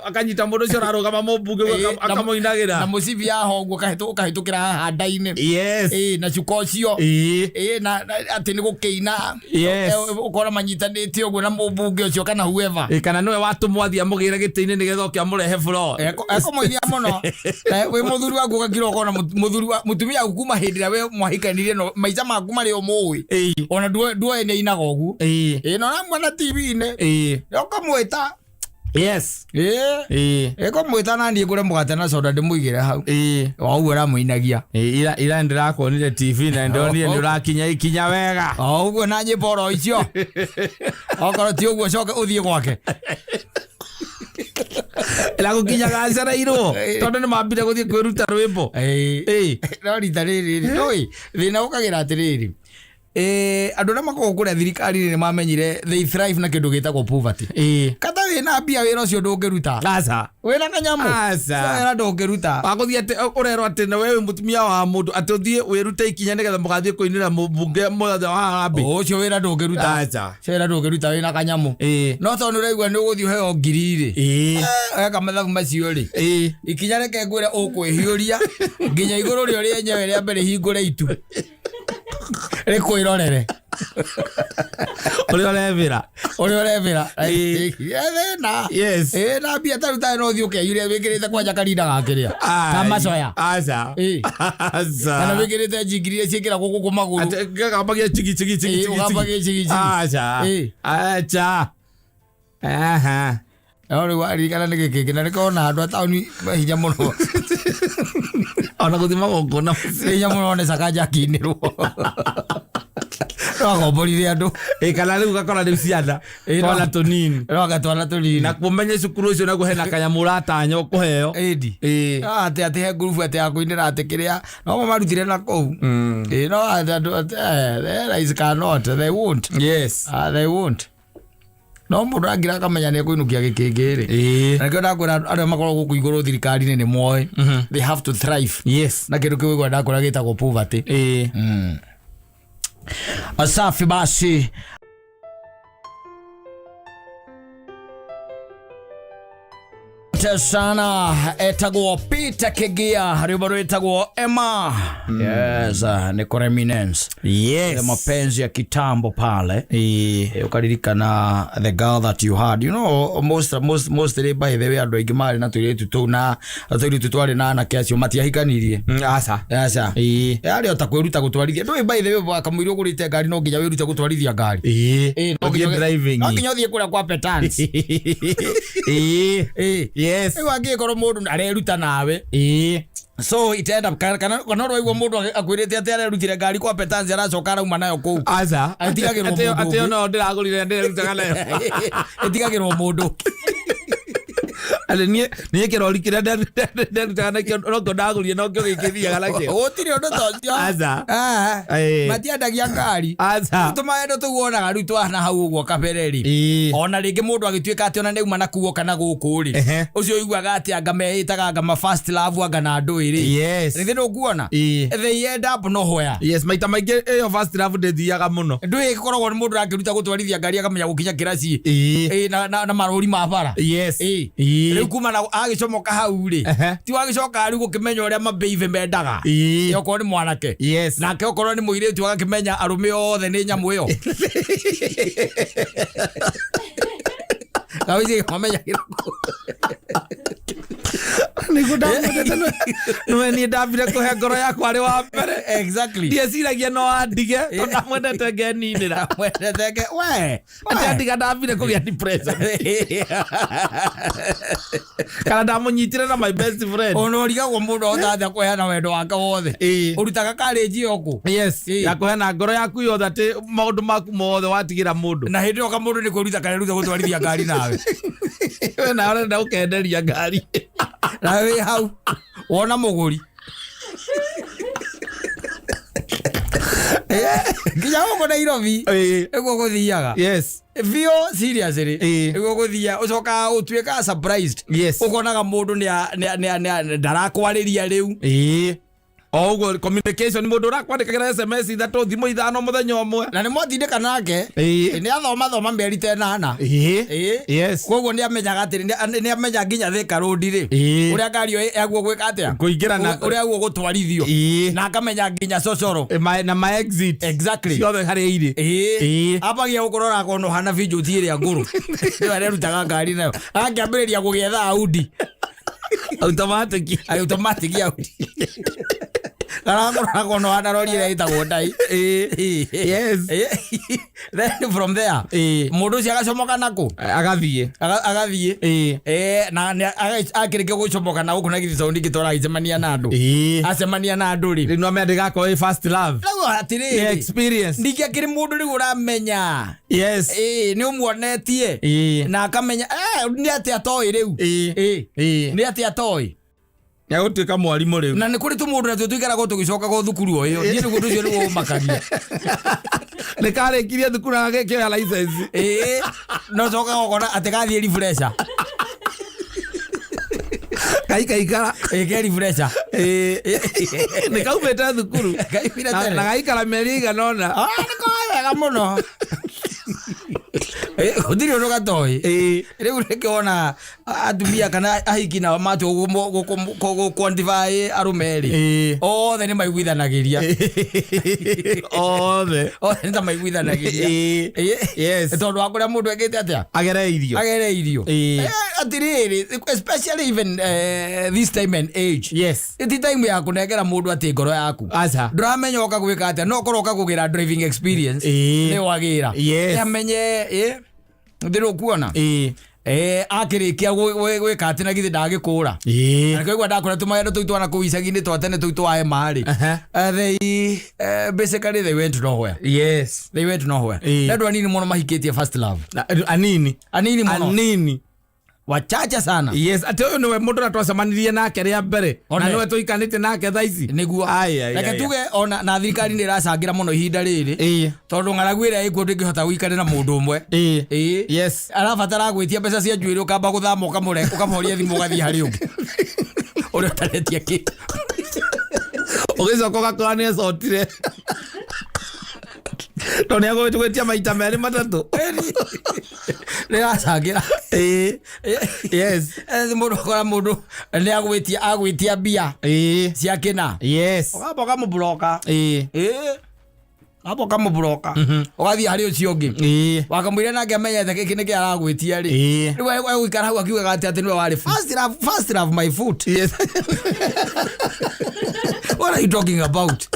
Akanyita mũndũ ũcio ũrarũgama mũmbunge ũguo, akamũinagĩra. Na mũcibi yaho ũguo ũkahĩtũkĩra haha nda-inĩ. Yes. Ĩĩ, na cuka ũcio. Ĩĩ, na atĩ nĩ gũkĩina. Yes. Ũkona manyitanĩte ũguo na mũmbunge ũcio kana whoever. Ĩ, kana nĩwe watũmwo athiĩ amũgĩre gĩtĩ-inĩ nĩgetha oke amũrehe floor. Ekũmũithia mũno. Na wĩ mũthuri waku ũgakira ũkona mũthuri wa mũtumia waku kuma hĩndĩ ĩrĩa we mwahikanirie no maica maku marĩa ũmũĩ, ona nduoĩ nĩ ainaga ũguo. Ĩĩ, na ũramuona TV-inĩ, ũkamwĩta. Ĩĩ. Ĩkũmwĩta na niĩ ngũre mũgate na soda ndĩmũigĩre hau. O ũguo ũramũinagia. Ira ndĩrakuonire TV na ndonire nĩ ũrakinya ikinya wega. O ũguo na nyĩmbo oro icio, okorwo ti ũguo coke ũthiĩ gwake. Ĩra gũkinya gacereirwo tondũ nĩ mambire gũthiĩ kwĩruta rwĩmbo. Ĩĩ. No rita rĩrĩ rĩ, ndũĩ thĩna ũkagĩra atĩrĩrĩ, andũ arĩa makoragwo kũrĩa thirikari-inĩ nĩ mamenyire they thrive na kĩndũ gĩtagwo poverty. Kata wĩna mbia, wĩra ũcio ndũngĩruta. Aca. Wĩna kanyamũ. Aca. Wĩra ndũngĩruta. Wagũthiĩ atĩ ũrerwo atĩ na we wĩ mũtumia wa mũndũ atĩ ũthiĩ wĩrute ikinya nĩgetha mũgathiĩ kũinĩra mũmbunge mũthenya wa harambee. Ũcio wĩra ndũngĩruta. Aca. Ũcio wĩra ndũngĩruta wĩna kanyamũ. No tondũ nĩ ũraigua nĩ ũgũthiĩ ũheo ngiri rĩ, weka mathabu macio rĩ, ikinya reke ngwĩre ũkwĩhiũria nginya igũrũ rĩo rĩenyewe rĩa mbere hingũre itu rĩkwĩrorere. Ũrĩa ũrebĩra. Ũrĩa ũrebĩra thĩna. Ĩĩ, na mbia ta rĩu tarĩ no ũthiĩ ũkeyuria wĩkĩrĩte kwanja karinda gakĩrĩa ka macoya. Aca. Kana Aca. wĩkĩrĩte njingiri iria ciĩkĩragwo gũkũ magũrũ. Atĩ gakambagia chigi chigi chigi chigi. Ũkambagia chigi chigi. Aca. Aca. Aha. No rĩu waririkana nĩ gĩkĩngĩ na nĩkona andũ a taũni hinya mũno. Ona gũthiĩ magongona. Hinya mũno nĩ Sakaja akiinĩrwo no akomborire andũ. Ĩ, kana rĩu gakora rĩu ciana twana tũnini. No agatwana tũnini. Na kũmenye cukuru ũcio naguo hena kanyamũ ũratanya ũkũheo. Ĩndi. Atĩ he ngurubu atĩ ya kũinĩra atĩ kĩrĩa no marutire na kũu. Ĩĩ, no atĩ andũ atĩ, they cannot, they won't. Ah, they won't. No mũndũ angira akamenya nĩ ekũinũkia gĩkĩngĩ rĩ. Na nĩkĩo ndakwĩra arĩa makoragwo gũkũ igũrũ thirikari-inĩ nĩ moĩ they have to thrive na kĩndũ kĩu igua ndakwĩra gĩtagwo poverty. Asafi basi. Asante sana, etagwo Peter Kigia, rwimbo rwĩtagwo Emma. Yes, nĩ Kũreminence. Mapenzi ya kitambo pale. Ũkaririkana the girl that you had, most by the way, andũ aingĩ marĩ na tũirĩtu tũu na tũirĩtu twarĩ na anake acio matiahikanirie. Aca. Aca. Yarĩ o ta kwĩruta gũtwarithia. Ndũĩ, by the way, kamũira ũgũrĩte ngari no nginya wĩrute gũtwarithia ngari. No Ũthiĩ driving. No nginya ũthiĩ kũrĩa kwa petans. Rĩu angĩkorwo mũndũ areruta nawe, so it end up kana ũraigua mũndũ akwĩrĩte atĩ arerutire ngari kwa petans, aracoka arauma nayo kũu. Aca. Ĩtigagĩrwo Atĩ mũndũ atĩ ũngĩ. ono ndĩragũrire ndĩrerutaga nayo. Ĩtigagĩrwo mũndũ. Atĩ niĩ kĩrori kĩrĩa nderutaga nakĩo nokĩo ndagũrire nokĩo gĩkĩthiaga nakĩo. Gũtirĩ ũndũ ta ũcio. Aca. Ah, matiendagia ngari. Aca. Tũmaendo tũu wonaga rĩu twana hau ũguo kabere rĩ, ona rĩngĩ mũndũ agĩtuĩka atĩ ona nĩauma na kuo kana gũkũ rĩ, ũcio ũiguaga atĩ anga meĩtaga anga ma first love anga na ndũĩ rĩ, rĩngĩ ndũkuona they end up nowhere. Yes, maita maingĩ ĩyo first love ndĩthiaga mũno. Ndũĩ ĩkoragwo nĩ mũndũ akĩruta gũtwarithia ngari akamenya gũkinya kĩraci. Na marũri ma bara. Rĩu kuma na agĩcomoka hau rĩ, ti wagĩcoka rĩu gũkĩmenya ũrĩa mabeibe mendaga. Okorwo nĩ mwanake, nake okorwo nĩ mũirĩtu agakĩmenya arũme othe nĩ nyamũ ĩyo Kawĩci mamenyagĩra kũ. Nĩguo ndamwendete nĩwe niĩ ndambire kũhe ngoro yakwa arĩ wa mbere. Ndieciragia no andige tondũ ndamwendete ngeninĩra. Mwendete we. Atĩ andiga ndambire kũgĩa depression kana ndamũnyitire na my best friend. Ona ũrigagwo mũndũ ahota atĩa kũheana wendo wake wothe. Ũrutaga karĩnji ĩyo kũ? Yes, ya kũheana ngoro yaku yothe atĩ maũndũ maku mothe watigĩra mũndũ. Na hĩndĩ ĩyo kamũndũ nĩ kwĩruta kareruta gũtwarithia ngari nawe. We nawe ũrenda gũkenderia ngari. Na wĩ hau wona mũgũri. Nginya gũkũ Nairobi nĩguo gũthiaga. Biũ seriously. Ĩĩ. Nĩguo gũthia ũcokaga ũtuĩkaga surprised. Yes. Ũkonaga mũndũ ndarakwarĩria rĩu. Ĩĩ, o ũguo communication, mũndũ ũrakwandĩkagĩra SMS ithatũ, thimũ ithano mũthenya ũmwe. Na nĩ mwatindĩka nake. Ĩĩ. Nĩ athoma thoma mĩeri ta ĩnana. Ĩĩ. Ĩĩ. Yes. Koguo nĩ amenyaga atĩrĩ, nĩ amenya nginya Thika Road rĩ, Ĩĩ. ũrĩa ngari ĩyo yaguo gwĩka atĩa, Kũingĩra na- ũrĩa yaguo gũtwarithio, Ĩĩ. na akamenya nginya cocoro. Na ma exit. Exactly. Ciothe harĩa irĩ. Ĩĩ. Ĩĩ. Ambagia gũkorora akona ũhana binjũti ĩrĩa ngũrũ ĩyo arerutaga ngari nayo, akĩambĩrĩria gũgĩetha Audi. Automatic. Automatic Audi, arakorora akona ũhana rori ĩrĩa ĩtagwo ndai. Ĩĩ. Yes. Then from there, Ĩĩ. mũndũ ũcio agacomoka nakũ? Agathiĩ. Agathiĩ. Ĩĩ. Na akĩrĩkia gũcomoka na gũkũ na githĩ taũni kĩtwara agĩcemania na andũ. Ĩĩ. Acemania na andũ rĩ, Rĩu no amenya ndĩgakorwo ĩ first love. Rĩu Nĩ atĩrĩrĩ, experience. ningĩ akĩrĩ mũndũ rĩu ũramenya. Yes. Ĩĩ, nĩ ũmuonetie Ĩĩ. na akamenya nĩ atĩ atoĩ rĩu. Ĩĩ. Ĩĩ. Ĩĩ. Nĩ atĩ atoĩ. Nĩagũtuĩka mwarimũ rĩu. Na nĩ kũrĩ tũmũndũ natuo tũikaragwo tũgĩcokaga thukuru o ĩyo. Niĩ nĩguo ũndũ ũcio nĩguo ũmakagia. Nĩ karĩkirie thukuru na gagĩkĩoya license. Ĩĩ, no cokaga ũkona atĩ gathiĩ refresher. Gaikaikara. Ĩĩ, ke refresher. Ĩĩ, nĩ kaumĩte thukuru. Kaumire Na tene. na gaikara mĩeri ĩigana ũna. Ah, nĩ koĩ wega mũno. Gũtirĩ ũndũ gatoĩ. Ĩĩ. Rĩu nĩkĩona atumia kana ahiki nao matua gũ quantify arũme rĩ, Ĩĩ. othe nĩ maiguithanagĩria. Othe. Othe nĩ ta maiguithanagĩria. Ĩĩ. Ĩĩ. Yes. Tondũ wa kũrĩa mũndũ ekĩte atĩa, agereirio. agereirio. Ĩĩ. Atĩrĩrĩ, especially even this time and age, Yes. ti time ya kũnengera mũndũ atĩ ngoro yaku. Aca. Ndũramenya ũka gwĩka atĩa, no korwo ũka kũgĩra driving experience. Ĩĩ. Nĩ wagĩra. Yes. Amenye ndĩrĩ ũkuona. Ĩĩ. Akĩrĩkia gwĩka atĩ na githĩ ndagĩkũra. Ĩĩ. Na nĩkĩo ndakũra tũmagendo tũu twana kũu icagi-inĩ twa tene tũu twa ema rĩ, they basically they went nowhere. Yes. They went nowhere. Ĩĩ. Na andũ anini mũno mahikĩtie first love. Anini. Anini mũno. Anini. Wachache sana. Yes, atĩ ũyũ nĩwe mũndũ ũrĩa twacemanirie nake rĩa mbere na One. nĩwe tũikanĩte nake thaa ici. Nĩguo. Ai, ai, Reke ai. tuge ona na thirikari nĩ ĩracangĩra mũno ihinda rĩrĩ, Ĩĩ. tondũ ng'aragu ĩrĩa ĩkuo ndĩngĩhota gũikare na mũndũ ũmwe. Ĩĩ. Ĩĩ. Yes. Arabatara gwĩtia mbeca cia njuĩrĩ, ũkamba gũthama, ũkamũre, ũkamũhoria thimũ, ũgathiĩ harĩ ũngĩ ũrĩa ũtaretia kĩndũ. Ũgĩcoka ũgakora nĩ ecotire tondũ nĩ agũgĩtũgĩtia maita merĩ matatũ. Nĩ ĩracangĩra. Ĩĩ. Yes. Mũndũ ũkora mũndũ nĩ agwĩtia mbia Ĩĩ. cia kĩna, Yes. ũkamba ũkamũbloka. Ĩĩ. Ĩĩ, ũkamba ũkamũbloka, ũgathiĩ harĩ ũcio ũngĩ. Ĩĩ. Wakamwĩra nake amenyete gĩkĩ nĩkĩ aragwĩtia rĩ. Ĩĩ. Rĩu egũikara hau akiugaga atĩ nĩwe warĩ first love, first love my foot. Yes. What are you talking about?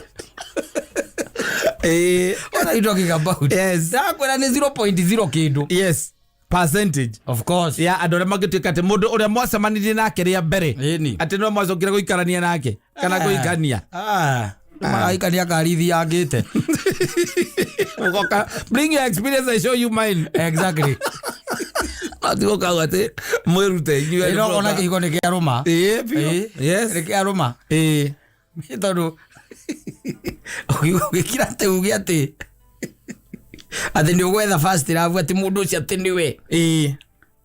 Ĩĩ. What are you talking about? Yes. Ndakwĩra nĩ 0.0 kĩndũ. Yes, percentage Of course. ya andũ arĩa mangĩtuĩka atĩ mũndũ ũrĩa mwacemanirie nake rĩa mbere Ĩni. atĩ no mwacokire gũikarania nake kana kũhikania. Ah, maraikania karithi yangĩte. Ũgoka, "Bring your experience, I show you mine." Exactly. Atigo kau atĩ mwĩrute inyuĩ erĩ Ĩno ona mũroka. kĩhiko nĩ kĩarũma. Ĩĩ, biũ. Ĩĩ. Yes. Nĩ kĩarũma. Ĩĩ. Tondũ ũgĩkira atĩ uge atĩ nĩ ũgwetha first love, atĩ mũndũ ũcio atĩ nĩwe Ĩĩ.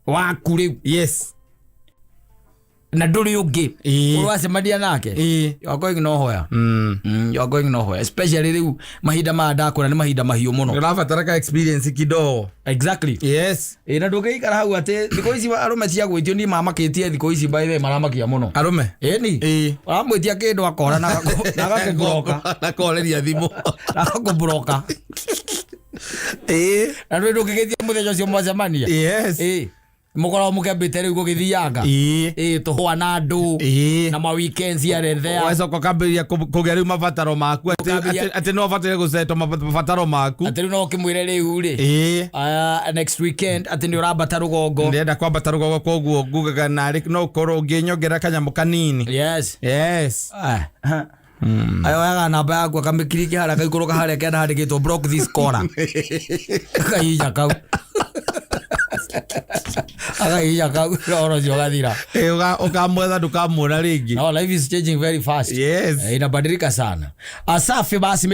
waku rĩu, Yes. na ndũrĩ ũngĩ Ĩĩ. ũracemania nake, Ĩĩ. you are going nowhere. You are going nowhere, especially rĩu mahinda maya ndakũra nĩ mahinda mahiũ mũno. Ũrabatara ka experience kidogo. Exactly. Yes. Ĩ, na ndũngĩikara hau atĩ thikũ ici arũme cia gwĩtio niĩ mamakĩtie thikũ ici, by the way, maramakia mũno. Arũme. Ĩni. Ĩĩ. Ũramwĩtia kĩndũ akora na agakũbloka. Na koreria thimũ. Na agakũbloka. Ĩĩ. Na ndũĩ ndũngĩgĩtia mũthenya ũcio mwacemania. Yes. Ĩ, mũkoragwo mũkĩambĩte rĩu gũgĩthianga. Ĩĩ. Ĩ, tũhũa na andũ Ĩĩ. na ma weekends here and there. Wacoka ũkambĩrĩria kũgĩa rĩu mabataro maku Ũkambĩrĩria- atĩ no ũbataire gũceto mabataro maku. Atĩ rĩu no ũkĩmwĩre rĩu rĩ, Ĩĩ. Next weekend atĩ nĩ ũrambata rũgongo. Ndĩrenda kwambata rũgongo, koguo ngugaga narĩ no ũkorwo ũngĩnyongerera kanyamũ kanini. Yes. Yes. Ah. Ayoyaga namba yaku akamĩkiriki harĩa akaikũrũka harĩa kenda handĩkĩtwo "Block this caller", akahihinya kau, akahihinya kau, ũhoro ũcio ũgathira. Ĩĩ, ũkamwetha ndũkamuona rĩngĩ. No, life is changing very fast. Yes. Inabadilika sana. Asafi, basi.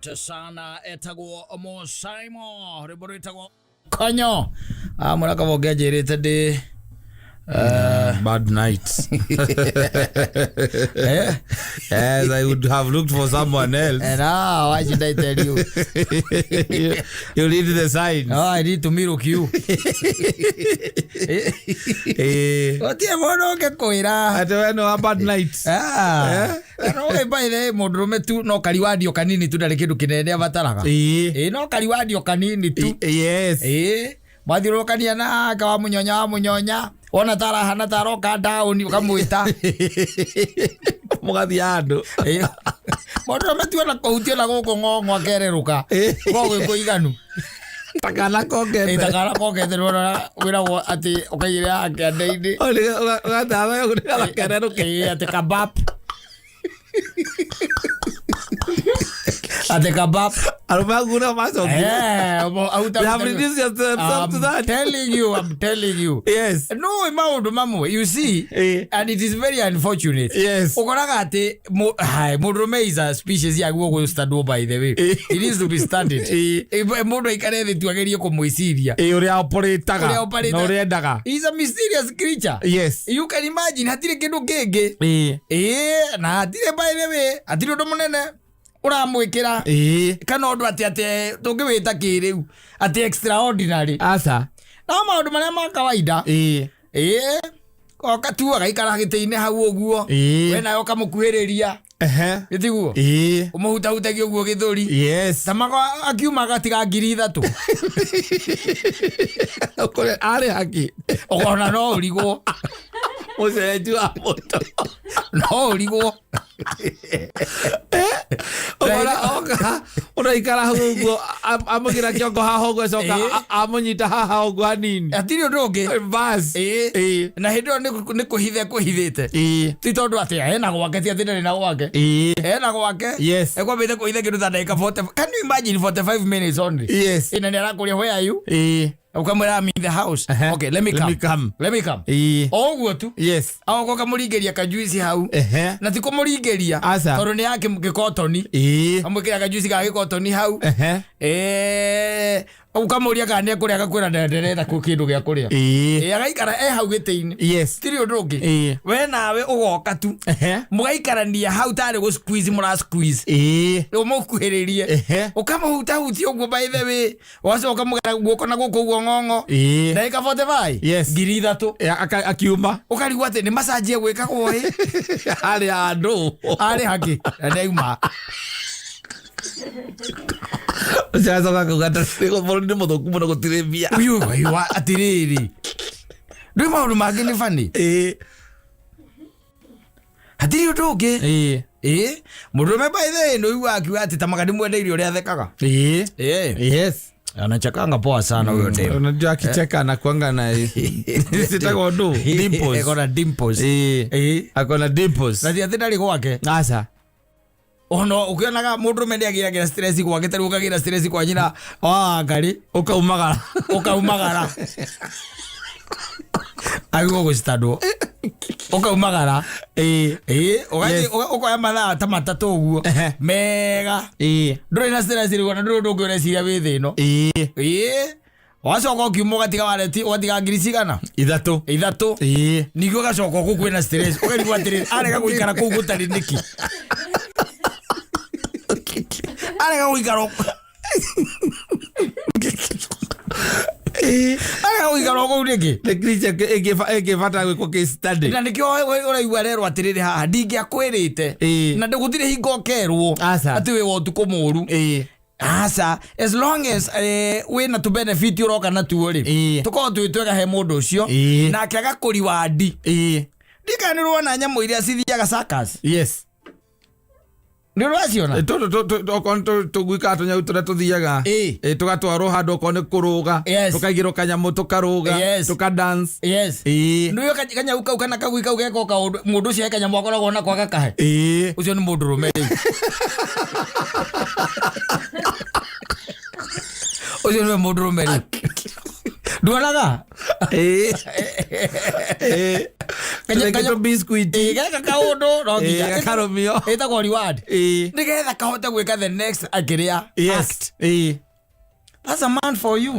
Asante sana, etagwo Mo Simon, rwĩmbo rwĩtagwo Konyo. Ah, mũraka bonge njĩrĩte ndĩ Bad night. Eh? Yes, I would have looked for someone else. And ah, why should I tell you? You read the signs. Oh, I need to milk you. Eh, Gũtirĩ mũndũ ũngĩkwĩra. ati we no a bad night. Ah. No we by the way, mũndũrũme tu no kariwandio kanini tu ndarĩ kĩndũ kĩnene abataraga. Eh. Ĩ no kariwandio kanini tu. Yes. Ĩ mwathiũrũrũkania nake wa mũnyonya wa mũnyonya wona tarahana taroka ndaũni ũkamwĩta. Mũgathiĩ handũ. Ĩ, mũndũrũme tu ona kũhutio na gũkũ ng'ong'o akererũka go gwĩ kũiganu. Ta kana kongete. Ĩ, ta kana kongete nĩwona wĩragwo atĩ ũkaigĩrĩra haha kĩande-inĩ. Oh, ũgathatha nĩgetha kererũke. Ĩ, atĩ kabap. Atĩ kabap. Arũme aku no macokire. Eh, auta- They have reduced themselves to I'm that. telling you, I'm telling you. Yes. No, maũndũ mamwe, you see, Eh. and it is very unfortunate. Yes. Ũkoraga atĩ hai, mũndũrũme is a species yaguo gũstandwo by the way. Eh. It needs to be studied. Eh. Mũndũ aikare thĩ tu agerie kũmwĩciria. Ĩ, ũrĩa operataga Ũrĩa operataga. na ũrĩa endaga. He is a mysterious creature. Yes. You can imagine hatirĩ kĩndũ kĩngĩ. Ĩ. Ĩ, na hatirĩ by the way, hatirĩ ũndũ mũnene ũramwĩkĩra. Ĩ. Kana ũndũ atĩ atĩ tũngĩwĩta kĩrĩu atĩ extraordinary. Aca. No maũndũ marĩa ma kawaida. Ĩ. Ĩ, oka tu agaikara gĩtĩ-inĩ hau ũguo. Ĩ. We nawe ũkamũkuhĩrĩria. Ehe. Gĩtiguo? Ĩ. Ũmũhutahutagia ũguo gĩthũri. Yes. Tamago akiuma agatiga 3,000. Ũkũrĩa arĩ haki. Ona no ũrigwo. Mũcenji wa mũtũ. No ũrigwo. Ũkona oka ũraikara hau ũguo amũgira kĩongo haha ũguo acoka Ĩ. amũnyita haha ũguo hanini. Hatirĩ ũndũ ũngĩ. Bas. Ĩ. Ĩ. Na hĩndĩ ĩyo nĩ kũhitha ekũhithĩte. Ĩ. Ti tondũ atĩ ena gwake ti atĩ ndarĩ na gwake. Ĩ. Ena gwake. Yes. Ekwambĩte kũhitha kĩndũ ta ndagĩka 40. Can you imagine 45 minutes only? Yes. Ĩ, na nĩ arakũria where are you? Ĩ. Ukamwĩra I'm in the house. Ehe. Okay, let me Let come. me come. Let me come. Ĩ. O ũguo tu. Yes. Agoka ũkamũringĩria kajuici hau. Ehe. Na ti kũmũringĩria. Aca. Tondũ nĩ ya gĩkotoni. Ĩ. Kamwĩkĩra kajuici ga gĩkotoni hau. Ehe. Eh, ũkamũria kana nĩekũrĩa agakwĩra nderenda kĩndũ gĩa kũrĩa. Ĩ. Ĩ, agaikara e hau gĩtĩ-inĩ. Yes. Tirĩ ũndũ ũngĩ. Ĩ. We nawe ũgoka tu. Ehe. Mũgaikarania hau tarĩ gũ squeeze mũra squeeze. Ĩ. Ũmũkuhĩrĩrie. Ehe. Ũkamũhutahutia ũguo by the way. Ũgacoka ũkamũgera guoko na gũkũ ũguo ng'ong'o. Ĩ. Ndagĩka 45. Yes. 3,000. Ya, akiuma. Ũkarigwo atĩ nĩ massage egwĩkagwo ĩ. Harĩ handũ. Arĩ haki. Na nĩauma. Ũcio acoka akauga atĩ bũrũri nĩ mũthũku mũno gũtirĩ mbia. Ũyũ ũyũ atĩrĩrĩ. Ndũĩ maũndũ mangĩ nĩ funny. Ĩ. Hatirĩ ũndũ ũngĩ. Ĩ. Ĩ, mũndũrũme by the way nĩ ũiguaga akiuga atĩ ta maga ndĩmwendeire ũrĩa athekaga. Ĩ. Ĩ. Yes. Anachekanga poa sana huyo dem. Unajua akicheka anakuanga na sitagwo ndũ dimples. Akona dimples. Ĩ. Ĩ. Akona dimples. Na ti atĩ ndarĩ gwake. Aca. Ona ũkĩonaga mũndũrũme nĩagĩagĩra stress gwake ta rĩu ũkagĩra stress kwa nyina wa Wangarĩ Ũkaumagara. ũkaumagara. Agĩrĩirwo gũcitandwo. Ũkaumagara. Ĩ. Ĩ, ũgathiĩ Yes. ũkoya mathaa ta matatũ ũguo Ehe. mega. Ĩ. Ndũrĩ na stress rĩu ona ndũrĩ ũndũ ũngĩ ũreciria wĩ thĩ ĩno. Ĩ. Ĩ, wacoka ũkiuma ũgatiga wareti ũgatiga ngiri cigana? 3. 3. Ĩ. Ningĩ ũgacoka kũu kwĩna stress ũkarigwo atĩrĩrĩ arega gũikara kũu gũtarĩ nĩkĩ? Arega gũikara Ĩ. arega gũikara kũu nĩkĩ? Nĩ creature ĩngĩbatara gwĩkwo case study. Na nĩkĩo ũraigua rerwo atĩrĩrĩ haha ndingĩakwĩrĩte Ĩ. na gũtirĩ hingo ũkerwo Aca. atĩ wĩ wa ũtukũ mũru. Ĩ. Aca, as long as wĩna tũ benefit ũroka natuo rĩ Ĩ. tũkorwo twĩ twega he mũndũ ũcio Ĩ. nake agakũriwandi. Ĩ. Ndikana nĩ ũrona nyamũ iria cithiaga circus. Yes. Nĩ ũraciona? Tũtũ okorwo nĩ tũguikaga tũnyau tũrĩa tũthiaga. Ĩ. Ĩ, tũgatwarwo handũ okorwo nĩ kũrũga. Yes. Tũkaigĩrwo kanyamũ tũkarũga. Yes. Tũka dance. Yes. Ĩ. Nĩ ũĩ kanyau kau kana kagui kau geka o kaũndũ mũndũ ũcio he kanyamũ akoragwo nako agakahe. Ĩ. Ũcio nĩ mũndũrũme rĩu. Ũcio nĩwe mũndũrũme rĩu. Nduonaga? Ĩ. Ĩ. Tũrĩngĩ tũbiscuit. Ĩ, geka kaũndũ no nginya Gakarũmio. Ĩtagwo reward, nĩgetha kahote gwĩka the next akĩrĩa act. That's a man for you.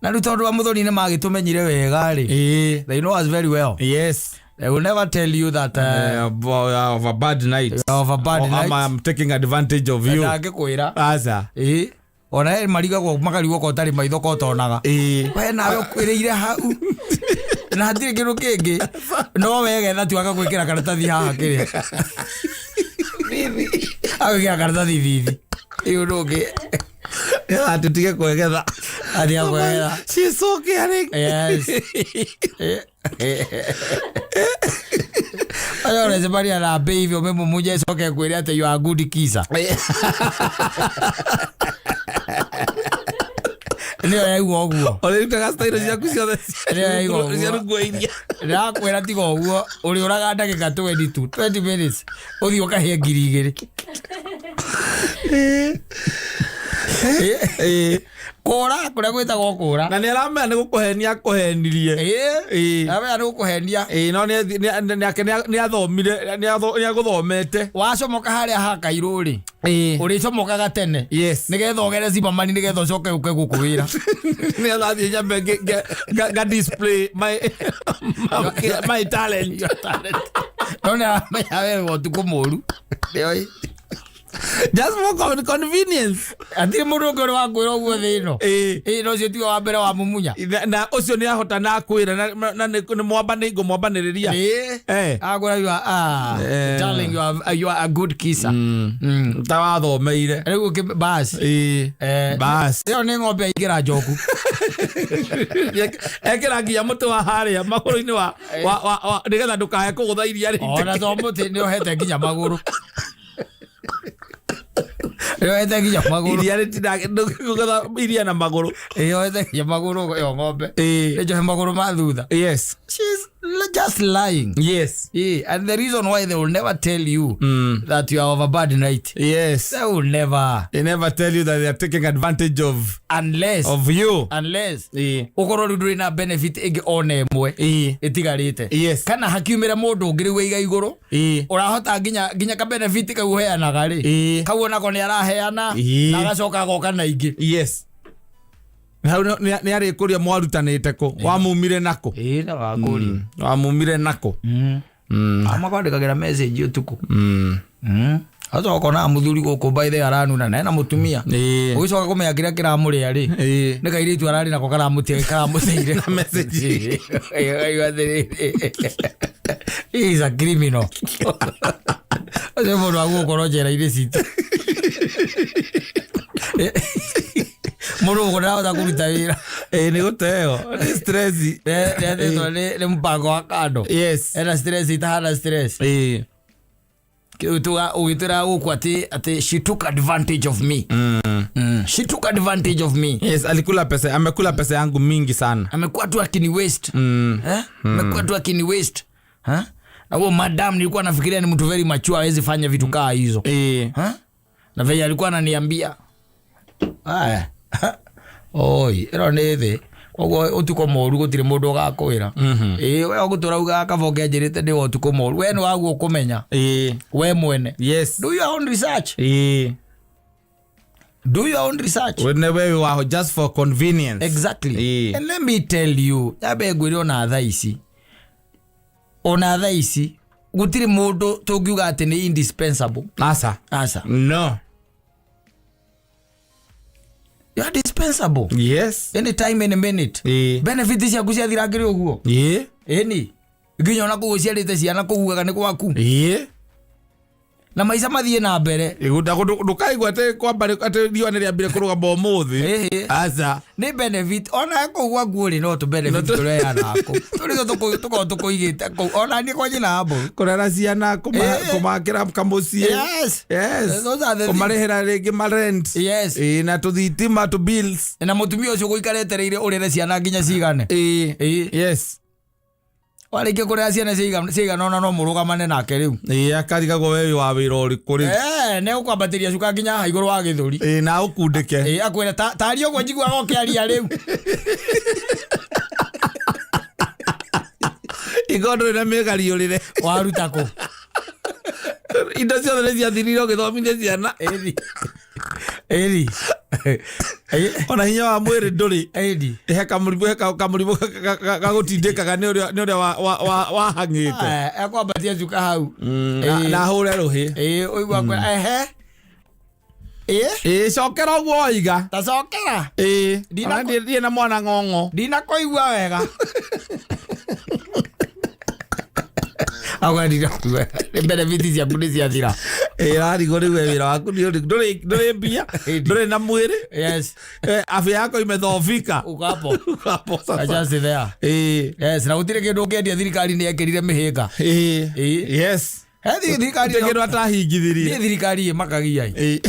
Na rĩu tondũ wa Muthoni nĩ magĩtũmenyire wega rĩ, they know us very well. They will never tell you that Of a bad night. Of a bad Or night. I'm taking advantage of you. Ndangĩkwĩra. Aca. Ĩ, ona he marigagwo makarigwo ko ũtarĩ maitho ko ũtonaga. We nawe ũkwĩrĩire hau na hatirĩ kĩndũ kĩngĩ, no wegetha tu agagwĩkĩra karatathi haha, kĩrĩa agwĩkĩra karatathi thithi ĩ ũndũ ũngĩ. Atũtige kwegetha. Athiĩ akwetha. She's so caring. Yes. Ayo ũrecemania na baby ũmĩmumunye ĩcoke ĩkwĩre atĩ you are a good kisser. Nĩyo yaigua ũguo. Ũrĩrutaga style ciaku ciothe. Nĩyo yaigua ũguo. Cia rungu wa iria. Ndĩrakwĩra tiga ũguo ũrĩũraga ndagĩka 22, 20 minutes, ũthiĩ ũkahĩe 2000. Kũra kũrĩa gwĩtagwo kũra. Na nĩ aramenya nĩ gũkũhenia akũhenirie. Aramenya nĩ gũkũhenia. Ĩĩ, no nake nĩ athomire, nĩ agũthomete. Wacomoka harĩa hakairũ rĩ, ũrĩcomokaga tene nĩgetha ũgere cimamani, nĩgetha ũcoke ũke gũkũ wĩra. Nĩ athiĩ nyambe nga display my talent. No nĩ aramenya we wĩ ũtukũ mũru. Nĩoĩ. Just for convenience. Hatirĩ mũndũ ũngĩ ũrĩ wakwĩra ũguo thĩ ĩno. Ĩ, no ũcio tiwe wa mbere wa mumunya. Na ũcio nĩ ahota na akwĩra na nĩ mwambani ngũmwambanĩrĩria. Akwĩra you are, ah, darling, you are a good kisser. Ta wathomeire. Rĩu bas. Bas. Ĩyo nĩ ng'ombe aingĩra njoku. Ekĩra nginya mũtĩ wa harĩa magũrũ-inĩ wa nĩgetha ndũkae kũgũtha iria rĩitĩke. Ona to mũtĩ, nĩ ohete nginya magũrũ, nĩ ohete nginya magũrũ. Iria rĩtinakũgũtha iria na magũrũ. Ĩ, ohete nginya magũrũ ĩyo ng'ombe. Nĩ njohe magũrũ ma thutha. She's just lying. Yeah, and the reason why they will never tell you that you are of a bad night. They will never. They never tell you that they are taking advantage of Unless of you. Unless ũkorwo rĩu ndũrĩ na benefit ĩngĩ ona ĩmwe ĩtigarĩte. Kana hakiumĩre mũndũ ũngĩ rĩu wĩiga igũrũ, ũrahota nginya ka benefit kau ũheanaga rĩ, kau onako nĩ araheana na agacoka agoka na ingĩ. Yes, hau nĩ arĩkũria mwarutanĩte kũ, wamumire nakũ? Ĩĩ, na wakũria. Wamumire nakũ? Amakwandĩkagĩra message ũtukũ. Acoka ũkona mũthuri gũkũ by the aranuna na ena mũtumia. Ũgĩcoka kũmenya kĩrĩa kĩramũrĩa rĩ, nĩ kairĩtu ararĩ nako karamũteire Na message. Ũkaigua atĩrĩrĩ, he is a criminal ũcio, mũndũ wa gũkorwo njera-inĩ citũ, mũndũ ũguo ndarahota kũruta wĩra. Ĩĩ, nĩ gũteo nĩ stress. Nĩathĩtwo nĩ mũbango wa kando. Ena stress itahana stress. Ũgĩtwĩra gũkũ atĩ she took advantage of me. She took advantage of me. Yes, alikula pesa, amekula pesa yangu mingi sana. Amekuwa tu akini waste. Eh? Amekuwa tu akini waste. Eh? Na huo madam nilikuwa nafikiria ni mtu very mature, hawezi fanya vitu kaa hizo. Eh? Na venye alikuwa ananiambia aya, oi, ĩno nĩ thĩ. Koguo ũtukũ mũru gũtirĩ mũndũ ũgakwĩra. Ĩĩ, we ũgũtũra ugaga kaba ũngĩanjĩrĩte ndĩ wa ũtukũ mũru, we nĩ waguo kũmenya we mwene. Do your own research. Do your own research. Wene wewe waho just for convenience. Exactly. And let me tell you, nyambe ngwĩre, ona thaa ici gũtirĩ mũndũ tũngiuga atĩ nĩ indispensable. Asa. Aca. No. You are dispensable anytime, any minute. Benefit ciaku ciathirangĩre ũguo. Ĩni, nginya ona kũu ũciarĩte ciana kũguaga nĩ gwaku na maica mathiĩ na mbere. Ndukaigua atä kwamba atä riũa nĩ rĩambire kũrũgama ũmũthĩ. Aca. Nĩ benefit ona kũu gwaku rĩ, no tũ benefit tũreanaga kũu tũrĩ tũkorwo tũkũigĩte kũu ona niĩ kwa nyina wa mbũri. Kũrera ciana, kũmakĩra kamũciĩ. Those are the things. Kũmarĩhĩra rĩngĩ marent. Na tũthitima, tũ bills. Na mũtumia ũcio gũikara etereire ũrere ciana nginya cigane. Warĩkia kũrera ciana cigana ona no mũrũgamane nake rĩu. Ĩĩ, akarigagwo we wa wĩra ũrĩkũ rĩu. Nĩ ũkwambatĩria cuka nginya haha igũrũ wa gĩthũri. Ĩĩ, na ũkundĩke. Ĩĩ, akwĩra taria ũguo njiguaga ũkĩaria rĩu. Ikorwo ndũrĩ na mĩgariũrĩre. Waruta kũ? Indo ciothe nĩ ciathirire ũgĩthomithia ciana. Ĩni. Ĩni. Ona hinya wa mwĩrĩ ndũrĩ. Ĩni. He kamũrimũ, he kamũrimũ gagũtindĩkaga nĩ ũrĩa, nĩ ũrĩa wahang'ĩte. Ekwambatia cuka hau. Na ahũre rũhĩ. Ĩĩ, ũigua kwĩra, ehe. Ĩĩ. Ĩĩ, cokera ũguo waiga. Ta cokera. Ĩĩ. Ona ndirĩ na mwana ng'ong'o. Ndinakũigua wega. Auga ndinakũigua. Nĩ benefit ciaku nĩ ciathira. Ĩĩ, rarigwo rĩu we wĩra waku nĩ ũrĩkũ? Ndũrĩ, ndũrĩ mbia, ndũrĩ na mwĩrĩ. Yes. Afya yako imedhoofika. Uko hapo. Uko hapo sasa. Just there. Ĩĩ. Yes, na gũtirĩ kĩndũ ũngĩendia thirikari nĩ yekĩrire mĩhĩnga. Ĩĩ. Ĩĩ. Yes. He thirikari Gũtirĩ kĩndũ atahingithirie. Nĩ thirikari ĩmakagia. Ĩĩ.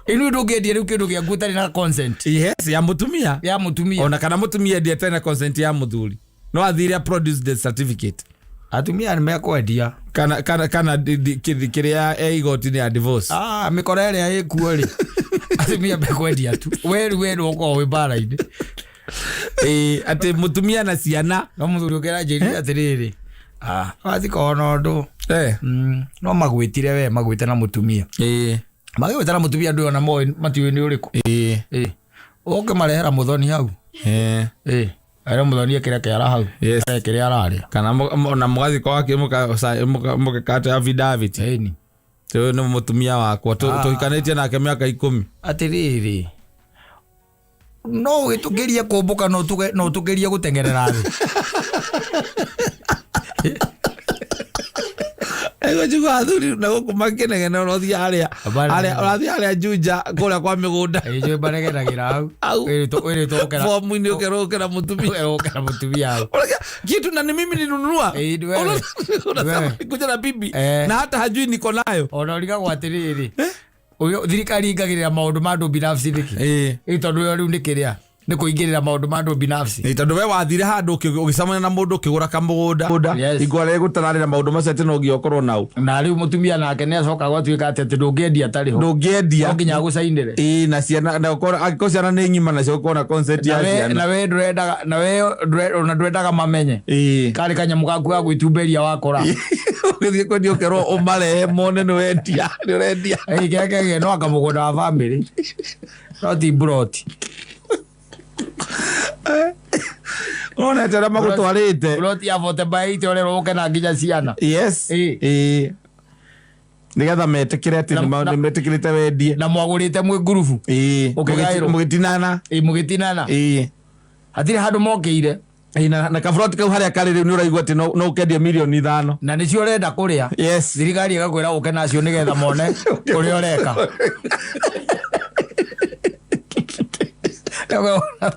Ĩnu ndũngĩendia rĩu kĩndũ gĩaku ũtarĩ na consent. Yes, ya mũtumia. Ya mũtumia. Ona kana mũtumia endia atarĩ na consent ya mũthuri. No athire a produce the certificate. Atumia nĩ mekwendia. Kana, kana, kana kĩrĩa e igoti-inĩ ya divorce. Ah, mĩkora ĩrĩa ĩkuo rĩ. Atumia mekwendia tu. We rĩu we nĩwe ũkoragwo wĩ mbara-inĩ. Ĩĩ, atĩ mũtumia na ciana. No mũthuri ũkĩra njĩrire atĩrĩrĩ. Ah, wathikorwo na ũndũ. No magwĩtire we, magwĩte na mũtumia. Magĩgwĩta na mũtumia ndũĩ ona moĩ matiũĩ nĩ ũrĩkũ. Ũkĩmarehera mũthoni hau. Arĩa mũthoni ekĩre kĩara hau. Yes. Arĩa kĩrĩa ararĩa. Kana ona mũgathiĩ kwa wakiri mũgĩkate affidavit. Ĩni. Ũyũ nĩ mũtumia wakwa. Tũhikanĩtie nake mĩaka 10. Atĩrĩrĩ. No ũgĩtũkĩrie kũmbũka, no ũtũkĩrie gũteng'erera thĩ. Ego njigua athuri na gũkũ makĩnegena ũrathiĩ harĩa, Habari. harĩa, ũrathiĩ harĩa Juja kũrĩa kwa mĩgũnda. Ĩĩ, njũĩ manegenagĩra hau. Hau. Wĩrĩtwo ũkera- Fomu-inĩ ũkerwo ũkera mũtumia. Ũkerwo ũkera mũtumia hau. Unasikia, kitu na ni mimi nilinunua. Ĩĩ, ni wewe. Unasema Wewe. nikuja na bibi. Eh. Na hata hajui niko nayo. Ona ũrigagwo atĩrĩrĩ. Ũyũ, thirikari ingagĩrĩra maũndũ ma andũ binafsi nĩkĩ? Ĩĩ. Ĩĩ, tondũ ũyũ rĩu nĩ kĩrĩa? Nĩ kũingĩrĩra maũndũ ma andũ binafsi. Ĩĩ, tondũ we wathire handũ ũgĩcemania na mũndũ ũkĩgũra kamũgũnda. Yes. Igwa rĩrĩ gũtararĩra maũndũ macio atĩ no nginya ũkorwo nau. Na rĩu mũtumia nake nĩ acoka gwatuĩka atĩ ndũngĩendia atarĩ ho. Ndũngĩendia. No nginya agũcainĩre. Ĩĩ, na ciana, na ũkorwo, angĩkorwo ciana nĩ ng'ima nacio ũkorwo na consent ya Na we, ciana. na we ndũrendaga, na we ndũre-, ona ndũrendaga mamenye. Ĩĩ. Karĩ kanyamũ gaku ga gwĩtumberia wakora. Ũgĩthiĩ kwendia ũkerwo ũmarehe mone nĩ wendia, nĩ ũrendia. Ĩĩ, kĩrĩa kĩagĩrĩire no anga mũgũnda wa bamĩrĩ. No ti mburoti. Ũrona atĩ arĩa magũtwarĩte. Mburoti ya forty by eight ũrerwo ũke na nginya ciana. Yes. Ĩĩ. Ĩĩ. Nĩgetha metĩkĩre atĩ nĩ metĩkĩrĩte wendie. Na mwagũrĩte mwĩ ngurubu. Ĩĩ. Ũkĩgaĩrwo. Mũgĩtinana. Ĩĩ, mũgĩtinana. Ĩĩ. Hatirĩ handũ mokĩire. Ĩĩ, na kaburoti kau harĩa karĩ rĩu nĩ ũraigua atĩ no ũkendia mirioni 5. Na nĩcio ũrenda kũrĩa. Yes. Thirikari ĩgakwĩra ũke nacio nĩgetha mone ũrĩa ũreka.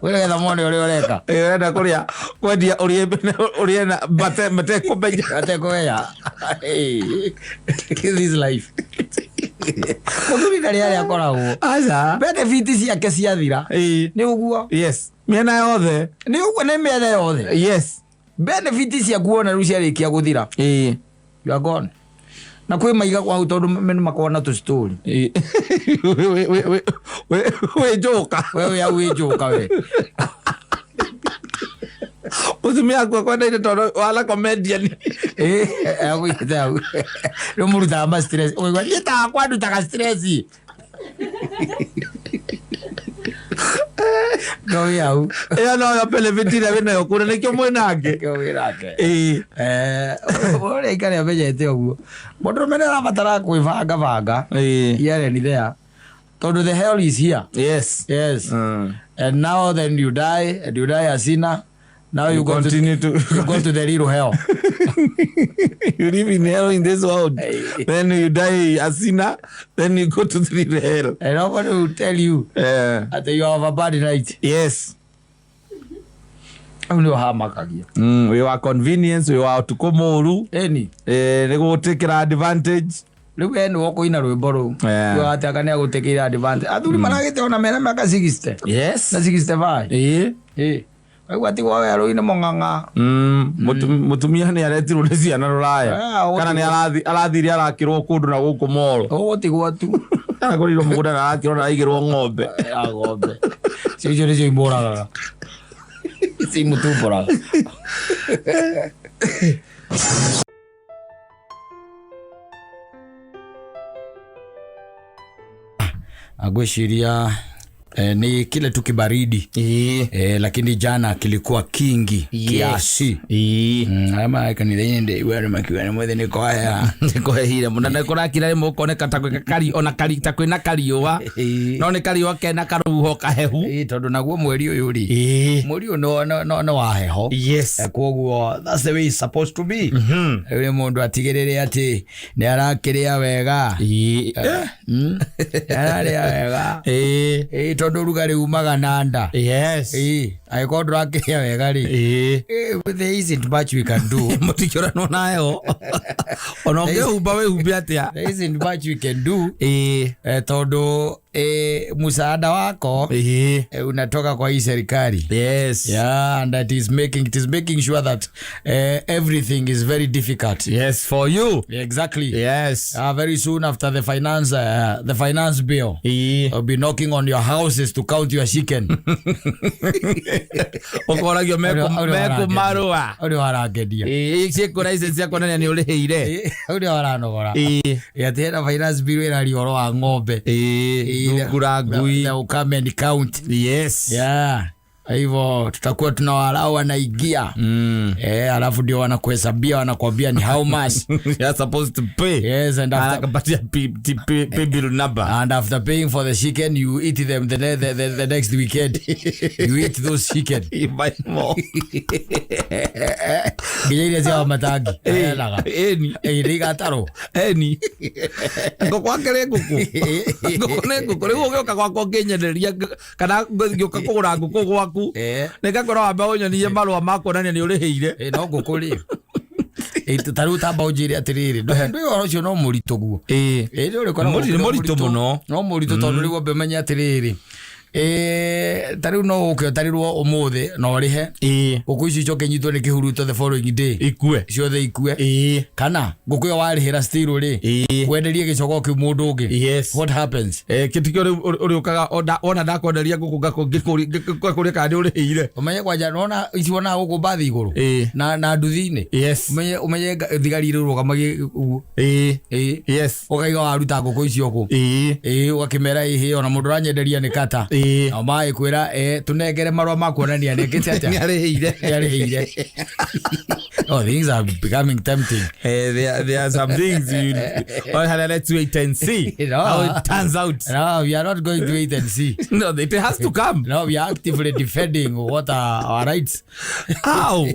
Nĩgetha mone ũrĩa ũreka. Ĩĩ, ũrenda kũrĩa, kwendia ũrĩe na matekũmenya. Matekũmenya. This life. Mũthuri ndarĩ harĩa akoragwo. Aca. Benefit ciake ciathira. Ĩĩ. Nĩ ũguo. Yes. Mĩena yothe. Nĩ ũguo, nĩ mĩena yothe. Yes. Benefit ciaku wona rĩu ciarĩkia gũthira. Ĩĩ. You are gone. Na kwĩ maiga kwa hau tondũ nĩ makoragwo na tũ story. Ĩĩ. Wĩ njoka. We wĩ hau wĩ njoka we. Mũtumia waku akwendeire tondũ wala comedian. Ĩĩ, agũigĩte hau. Rĩu mũrutaga ma stress. Ũkaigua, niĩ ta wakwa ndutaga stress. No wĩ hau. Ĩyo noyo benefit ĩrĩa wĩnayo kũrĩa, nĩkĩo mwĩnake. Nĩkĩo wĩnake. Ĩĩ. Ũrĩa aikare amenyete ũguo. Mũndũrũme nĩ arabatara kwĩbanga banga. Ĩĩ. Here and there. Tondũ the hell is here. Yes. Yes. And now then you die, and you die a sinner. Now you, You go to, continue to you go to the real hell. You live in hell in this world. Hey. Then you die a sinner. Then you go to the real hell. And nobody will tell you that you have a bad night. Yes. Hau nĩho hamakagia. Wĩ wa convenience, wĩ wa ũtukũ mũru. Ĩni. Nĩ gũgũtĩkĩra advantage. Rĩu we nĩwe ũkũina rwĩmbo rũu. Ugaga atĩ anga nĩ agũtĩkĩire advantage. Athuri maragĩte ona mena mĩaka 60. Yes. Na 65. Ĩĩ. Ĩĩ. Waigua tigwo werũ-inĩ mũng'ang'a. Mũtumia nĩ aretirwo nĩ ciana rũraya. Kana nĩ arathire arakĩrwo kũndũ na gũkũ moro. Ũgũtigwo tu. Aragũrirwo mũgũnda na arakĩrwo na araigĩrwo ng'ombe. Ya ng'ombe. Icio icio nĩcio imũragaga. Icio imũtumbũraga. Ngwĩciria ni kile tu kibaridi lakini jana kilikuwa kingi kiasi. Ama kanitha-inĩ ndĩigua andũ makiuga nĩ mwĩthĩ nĩ kwaya. Nĩkwehire mũno na kũrakira rĩmwe ũkoneka ta kwĩ kari ona kari ta kwĩna kariũa, no nĩ kariũa kena karũhuho kahehu. Tondũ naguo mweri ũyũ rĩ, mweri ũyũ no wa heho. Koguo that's the way it's supposed to be. Rĩu nĩ mũndũ atigĩrĩre atĩ nĩ arakĩrĩa wega. Nĩ ararĩa wega. Tondũ rugarĩ umaga na nda. Angĩkorwo ndũrakĩrĩa wega rĩ, there isn't much we can do. Mũtikĩũranwo nayo ona ũngĩhumba wĩhumbe atĩa. There isn't much we can do. Tondũ msaada wako unatoka kwa hii serikali. Yeah, and that is making it is making sure that everything is very difficult. Yes, for you. Yeah, exactly. Very soon after the finance bill, I'll be knocking on your houses to count your chicken. Ũkoragio mekũmarũa. Ũrĩa warangeria. Ciĩkũ license cia kuonania nĩ ũrĩhĩire. Ũrĩa waranogora. Atĩ hena finance bill ĩraria ũhoro wa ng'ombe. Thungura, ngui. They will come and count. Yeah. Hivyo tutakuwa tunawalau wanaingia. Alafu ndio wanakuhesabia, wanakuambia ni how much you are supposed to pay. Yes, and after Anakupatia pay bill number. And after paying for the chicken, you eat them the next weekend. You eat those chicken. You buy more. Nginya iria cia matangi. Aheanaga. Eni. Nĩ igatarwo. Eni. Ngũkũ akĩrĩ ngũkũ. Ngũkũ nĩ ngũkũ. Rĩu ũgĩũka gwakwa ũkĩnyenderia kana ngĩũka kũgũra ngũkũ gwaku, nĩngakora wambe ũnyonie marũa ma kuonania nĩ ũrĩhĩire. No ngũkũ rĩ, ta rĩu tamba ũnjĩre atĩrĩrĩ, ndũĩ ũhoro ũcio no mũritũ guo. Nĩ ũrĩkoragwo Nĩ mũritũ mũno. No mũritũ tondũ rĩu wambe ũmenye atĩrĩrĩ, ta rĩu no ũke ũtarĩrwo ũmũthĩ na ũrĩhe. Ngũkũ icio icoke inyitwo nĩ kĩhuruto the following day. Ikue. Ciothe ikue. Kana ngũkũ ĩyo warĩhĩra still rĩ, wenderie gĩcogoo kĩu mũndũ ũngĩ. What happens? Kĩtikio rĩu ũrĩũkaga wona ndakwenderia ngũkũ ngakũria kana nĩ ũrĩhĩire. Ũmenye kwanja nona ici wonaga gũkũ mbathi igũrũ. Na nduthi-inĩ. Ũmenye thigari irũgamagie ũguo. Ũkaiga waruta ngũkũ icio kũ. Ũgakĩmera ĩhĩ ona mũndũ ũranyenderia nĩ kata. Nao magĩkwĩra, tũnengere marũa ma kuonania nĩ ekĩte atĩa? Nĩ arĩhĩire. Nĩ arĩhĩire. Oh, things are becoming tempting. There are some things you well, let's wait and see No. how it turns out. No, we are not going to wait and see. No, it has to come. No, we are actively defending what are our rights. How?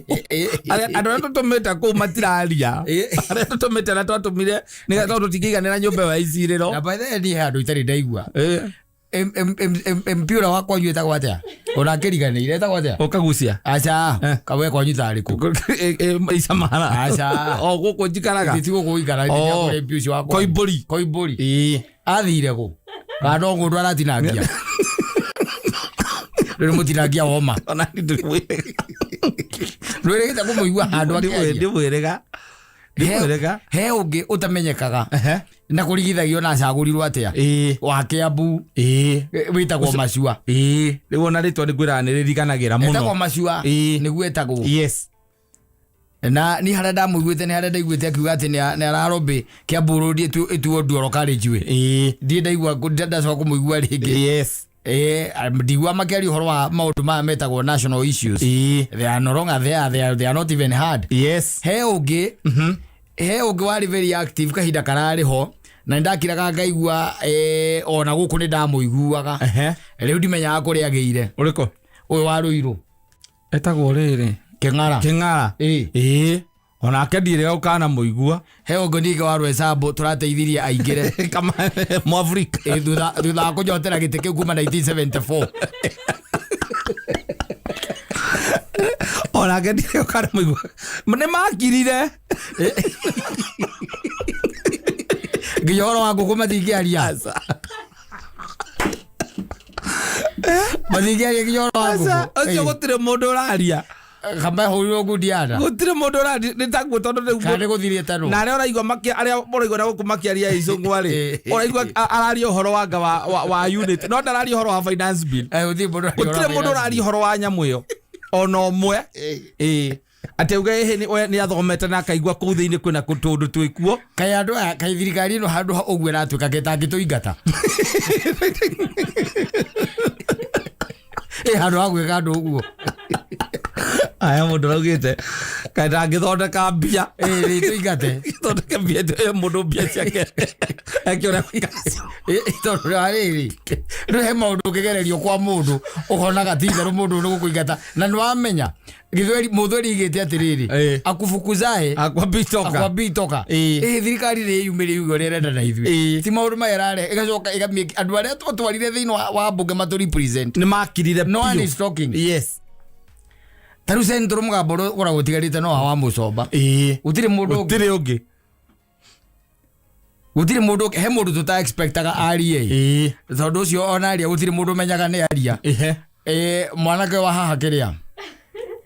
Andũ arĩa tũtũmĩte kũu matiraria. Arĩa tũtũmĩte na twatũmire nĩgetha tondũ tũtingĩiganĩra nyũmba ĩyo ya icirĩro. Na by the way, niĩ handũ itarĩ ndaigua. MP ũrĩa wa kwanyu etagwo atĩa? Ona akĩriganĩire etagwo atĩa? Ũkagucia. Aca, kawe kwanyu tarĩ kũ? Icamara. Aca. O gũkũ njikaraga. Ti gũkũ ũikaraga, nĩ kũrĩ MP ũcio wa kwanyu. Koimbũri. Koimbũri. Athire kũ? Kana no ngũndũ aratinangia? Rĩu nĩ mũtinangia woma. Ona niĩ ndĩmwĩrĩga. Ndwĩrĩgĩte kũmũigua handũ akĩaria? Ndĩmwĩrĩga. Ndĩmwĩrĩga. He ũngĩ ũtamenyekaga. Na kũrigithagio na acagũrirwo atĩa? Wa Kiambu. Wĩtagwo Macua. Rĩu ona rĩtwa nĩngwĩraga nĩ rĩriganagĩra mũno. Etagwo Macua. Nĩguo etagwo. Na ni harĩa ndamũiguĩte, nĩ harĩa ndaiguĩte akiuga atĩ nĩ ararobĩ Kiambu Road ĩtuo Nduoro College we. Ndirĩ ndaigua, ndacoka kũmũigua rĩngĩ. Ndigua makĩaria ũhoro wa maũndũ maya metagwo national issues. They are no longer there, they are not even heard. He ũngĩ, he ũngĩ warĩ very active kahinda kararĩ ho, na nĩndakiraga ngaigua, ona gũkũ nĩndamũiguaga. Rĩu ndimenyaga kũrĩa agĩire. Ũrĩkũ? Ũyũ wa Ruiru. Etagwo rĩrĩ? Kĩng'ara. Kĩng'ara. Onake ndirĩga gũkana mũigua. He ũngĩ ningĩ wa Rwesambo tũrateithirie aingĩre. Kama Mwafrika. Thutha wa kũnyotera gĩtĩ kĩu kuma 1974. Onake ndirĩga gũkana mũigua. Nĩ makirire. Nginya ũhoro wa ngũkũ matingĩaria. Matingĩaria nginya ũhoro wa ngũkũ. Aca, ũcio gũtirĩ mũndũ ũraria. Kamba hũrirwo ngundi ana. Gũtirĩ mũndũ ũraria, nĩ taguo tondũ rĩu Kana nĩ gũthirie tano. Na arĩa ũraigua arĩa ũraigua na gũkũ makĩaria icũng'wa rĩ, ũraigua araria ũhoro wa nga wa unit, no ndararia ũhoro wa finance bill. Gũtirĩ mũndũ ũraria Gũtirĩ ũhoro wa mũndũ finance ũraria ũhoro wa nyamũ ĩyo. Ona ũmwe. Atĩ auge ĩhĩ nĩ athomete na akaigua kũu thĩinĩ kwĩna tũũndũ twĩkuo. Kaĩ andũ aya, kaĩ thirikari ĩno handũ ha ũguo ĩratuĩka ketangĩtũingata ĩ handũ ha gwĩka andũ ũguo. Aya mũndũ araugĩte kaĩ ndangĩthondeka mbia. Ĩ nĩ tũingate. Thondeke mbia ĩ mũndũ mbia ciake eke ũrĩa gwĩka. Ĩ, tondũ wa rĩrĩ, rĩu he maũndũ ũngĩgererio kwa mũndũ ũkonaga ti itherũ mũndũ nĩ gũkũingata na nĩ wamenya gĩthweri mũthweri igĩte atĩrĩrĩ, akufukuzae akwambi toka. Akwambi toka. Ĩ thirikari nĩ yumĩre yuge ũrĩa ĩrenda na ithuĩ, ti maũndũ maya ĩrarehe ĩgacoka ĩgamĩki andũ arĩa twatwarire thĩinĩ wa mbunge matũ represent. Nĩ makirire. No one biũ. is talking. Ta rĩu central mũgambo ũrĩa ũkoragwo ũtigarĩte no wa Mũcomba. Gũtirĩ mũndũ ũngĩ. Gũtirĩ ũngĩ. Gũtirĩ mũndũ ũngĩ. He mũndũ tũta expectaga arie, tondũ ũcio ona aria gũtirĩ mũndũ ũmenyaga nĩ aria. Ĩ, mwanake wa haha kĩrĩa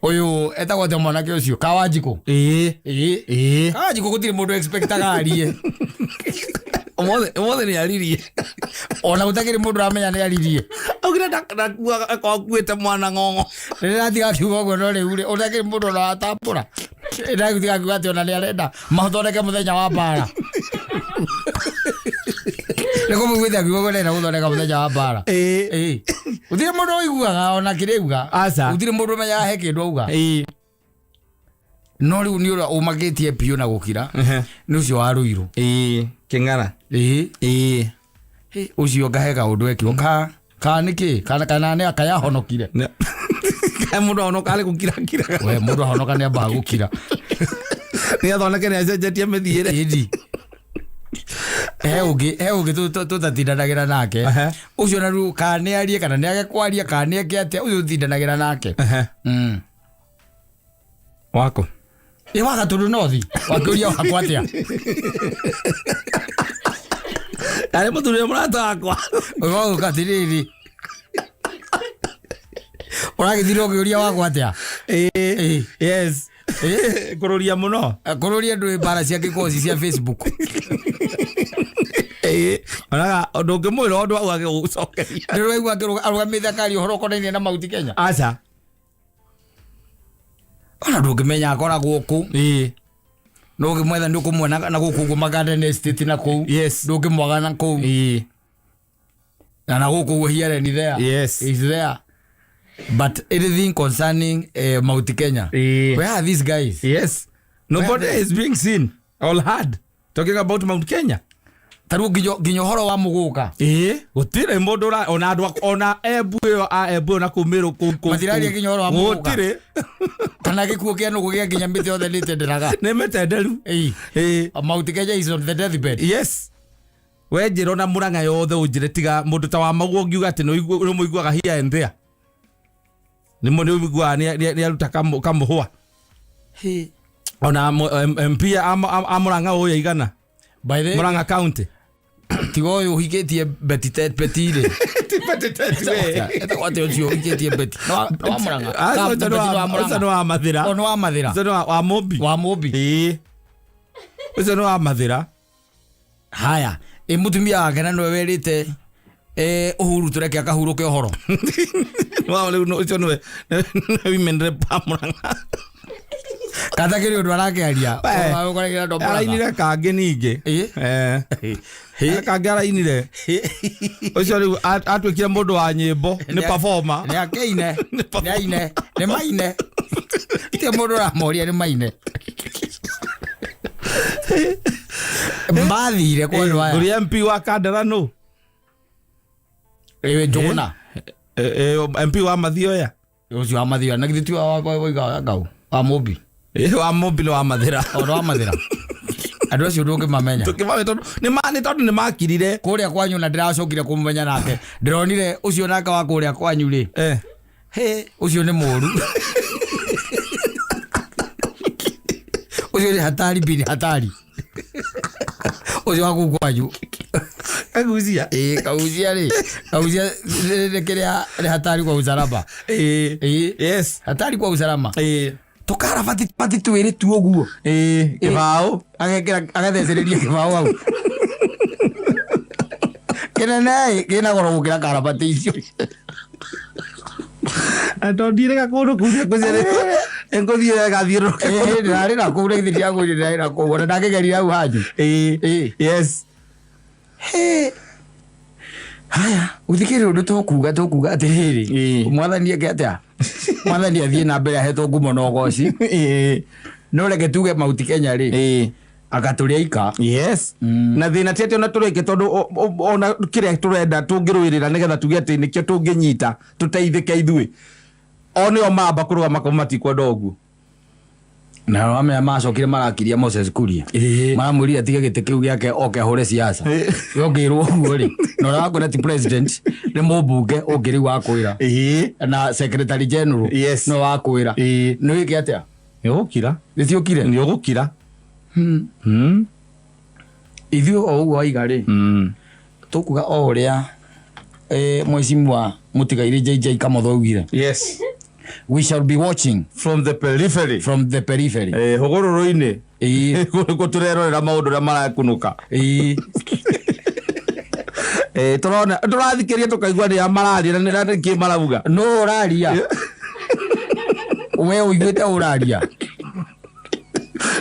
ũyũ etagwo atĩa, mwanake ũcio Kawanjikũ. Ĩ, Kawanjikũ gũtirĩ mũndũ expectaga arie. Ũmũthĩ nĩ aririe. Ona gũtakĩrĩ mũndũ ũramenya nĩ aririe. Augire ndakuaga akorwo akuĩte mwana ng'ong'o. Rĩrĩa ratiga akiuga ũguo, no rĩu rĩ ũtakĩrĩ mũndũ ona watambũra ndagutiga akiuga atĩ ona nĩ arenda mathondeke mũthenya wa mbara, nĩ kũmũiguĩte akiuga ũguo nĩarenda gũthondeka mũthenya wa mbara. Ĩ, gũtirĩ mũndũ ũiguaga ona kĩrĩa auga. Aca. Gũtirĩ mũndũ ũmenyaga he kĩndũ auga. No rĩu nĩ ũrĩa ũmakĩtie biũ na gũkira nĩ ũcio wa Rũirũ. Kĩng'ara. Ĩ. Hĩ, ũcio ngahe kaũndũ ekirwo ka nĩkĩ kana nĩ akayahonokire. Kaĩ mũndũ ahonoka arĩ gũkirakiraga? We mũndũ ahonoka nĩ ambaga gũkira. Nĩ athondeke nĩ acenjetie mĩthiĩre. Ĩndi he ũngĩ tũtatindanagĩra nake. Ũcio na rĩu kana nĩ arie kana nĩ age kwaria kana nĩ eke atĩa, ũcio tũtindanagĩra nake. Wako. Ĩ, waga tũndũ nothi wakĩũria wakwa atĩa? Arĩ mũthuri ũrĩa mũrata wakwa. Ũgauga atĩrĩrĩ, ũragĩthire ũkĩũria wakwa atĩa? Ĩ. Yes, kũrũria mũno. Kũrũria ndũĩ mbara cia gĩkoci cia Facebook. Onaga ũndũ ũngĩmwĩra ũndũ augage gũgũcokeria. Ndĩraigua arũgamĩte akaria ũhoro ũkonainie na Mount Kenya. Aca. Ona ndũngĩmenya akoragwo kũ. No ũngĩmwetha nĩ ũkũmuona na gũkũ ũguo Magarden Estate na kũu. Ndũngĩmwaga na kũu. Na gũkũ ũguo here and there. Is there, but anything concerning Mount Kenya, where are these guys? Yes, nobody is being seen or heard talking about Mount Kenya. Ta rĩu nginya ũhoro wa mũgũka. Ĩĩ, gũtirĩ mũndũ ona andũ ona Embu ĩyo a Embu ĩyo na kũu Mĩrũ kũu Matiraria kũu. nginya ũhoro wa mũgũka. Gũtirĩ. Kana gĩkuũ kĩa nũgũ gĩa nginya mĩtĩ yothe nĩ ĩtenderaga. Nĩ mĩtenderu. Ĩĩ. Mount Kenya is on the deathbed. Yes, we njĩra ona Mũrang'a yothe ũnjĩre tiga mũndũ ta wa Maguo ũngiuga atĩ nĩ ũmũiguaga here and there, nĩ ũiguaga nĩ aruta kamũhũa ona MP a Mũrang'a ũyũ igana. By the Mũrang'a County. Tiga ũyũ ũhikĩtie Betty Ted Betty rĩ, etagwo atĩa ũcio ũhikĩtie Betty? Nĩ wa Mũrang'a? Ah, Ka- ũcio Betty nĩ wa nĩ Mũrang'a? ũcio nĩ wa Mathĩra. O, nĩ wa Mathĩra. Ũcio nĩ wa Mũmbi. Wa Mũmbi. Ĩĩ, ũcio nĩ wa Mathĩra. Haya, ĩ mũtumia wake na nĩwe werĩte Uhuru tũreke akahurũke ũhoro. Wa rĩu ũcio nĩwe nĩwe women rep wa Mũrang'a. Katakĩrĩ ũndũ arakĩaria. We. Ũkorekera andũ a Mũrang'a. Arainire kangĩ ningĩ. Ĩ? Eh. Kangĩ arainire ũcio rĩu atuĩkire mũndũ wa nyĩmbo, nĩ performer. Nĩ akeine, nĩ aine, nĩ maine, ti mũndũ ũramoria nĩ maine mathire kwa andũ aya. Ngũria MP wa Kandara nũ? Ĩ, Njũgũna. MP wa Mathioya. Ũcio wa Mathioya na githĩ ti wa ngau wa Mũmbi? Wa Mũmbi nĩ wa Mathĩra. O nĩ wa Mathĩra. Andũ acio ndũngĩmamenya. Tũkĩmamenya tondũ nĩ tondũ nĩ makirire. Kũrĩa kwanyu na ndĩracokire kũmũmenya nake, ndĩronire ũcio nake wa kũrĩa kwanyu rĩ, he ũcio nĩ mũru, ũcio nĩ hatari bini hatari, ũcio wa kũu kwanyu. Kagucia. Ĩ, Kagucia rĩ, Kagucia nĩ kĩrĩa nĩ hatari kwa usalama. Ĩ. Hatari kwa usalama. Tũkarabati bati twĩrĩ tu ũguo. Kĩbaũ. Agekĩra agathecereria kĩbaũ hau kĩnene kĩna goro gũkĩra karabati icio. Tondũ ndirĩga kũndũ kũu kũcerete. Ngũthiĩ ĩgathiũrũrũke. Ndĩrarĩ na kũu rĩngĩ ndiagũire ndĩrarĩ na kũu ona ndakĩgerire hau hanyu. Ĩĩ. Yes. Haya, gũtikĩrĩ ũndũ tũkuga tũkuga atĩrĩrĩ. Mwathani eke atĩa? Mwathani athiĩ na mbere ahetwo ngumo na ũgoci. No reke tuge Mount Kenya rĩ, anga tũrĩ aika. Yes. Na thĩna ti atĩ ona tũrĩke tondũ ona kĩrĩa tũrenda tũngĩrũĩrĩra nĩgetha tuge atĩ nĩkĩo tũngĩnyita tũteithĩke ithuĩ. O nĩo mamba kũrũgama kau matikwenda ũguo. Na wamenya macokire marakiria Moses Kuria. Maramwĩrire atige gĩtĩ kĩu gĩake oke ahũre siasa. We ũngĩrwo ũguo rĩ, na ũrĩa wakwĩra ti president nĩ mũmbunge ũngĩ rĩu wakwĩra. Na secretary general no wakwĩra. Nĩ wĩke atĩa? Nĩ ũgũkira. Nĩ ciũkire? Nĩ ũgũkira. Ithuĩ o ũguo waiga rĩ, tũkuga o ũrĩa mheshimiwa mũtigairĩ JJ Kamotho augire. Yes. We shall be watching from the periphery. From the periphery. Hũgũrũrũ-inĩ. Nĩkuo tũrerorera maũndũ ũrĩa marakunũka. Tũrona tũrathikĩria tũkaigua nĩ a mararia na nĩ kĩ marauga. No ũraria. We ũiguĩte ũraria.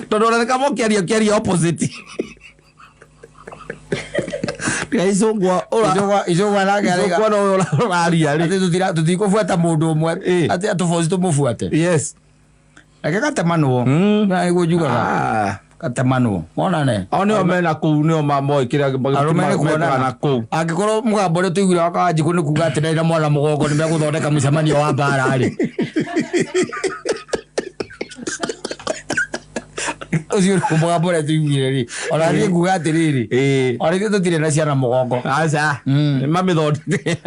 Tondũ ona nĩ kaba ũkĩaria ũkĩaria opposite. Tiga icũngwa ũra Icũngwa icũngwa nake arĩga. Icũngwa no ũraria rĩ. Atĩ tũtira tũtikũbuata mũndũ ũmwe. Atĩ atũboci tũmũbuate. Yes. Reke gatemanwo. Na nĩguo njugaga. Gatemanwo. Monane. O nĩo mena kũu nĩo moĩ kĩrĩa Arũme nĩ kuonana. na kũu. Angĩkorwo mũgambo ũrĩa tũiguire wa Kawanjikũ nĩ kuga atĩ ndarĩ na mwana mũgongo nĩ megũthondeka mũcemanio wa mbara rĩ. Ũcio nĩ mũgambo ũrĩa tũiguire rĩ. Ona niĩ nguga atĩrĩrĩ. Ona ithuĩ tũtirĩ na ciana mũgongo. Aca. Nĩ mamĩthondeke.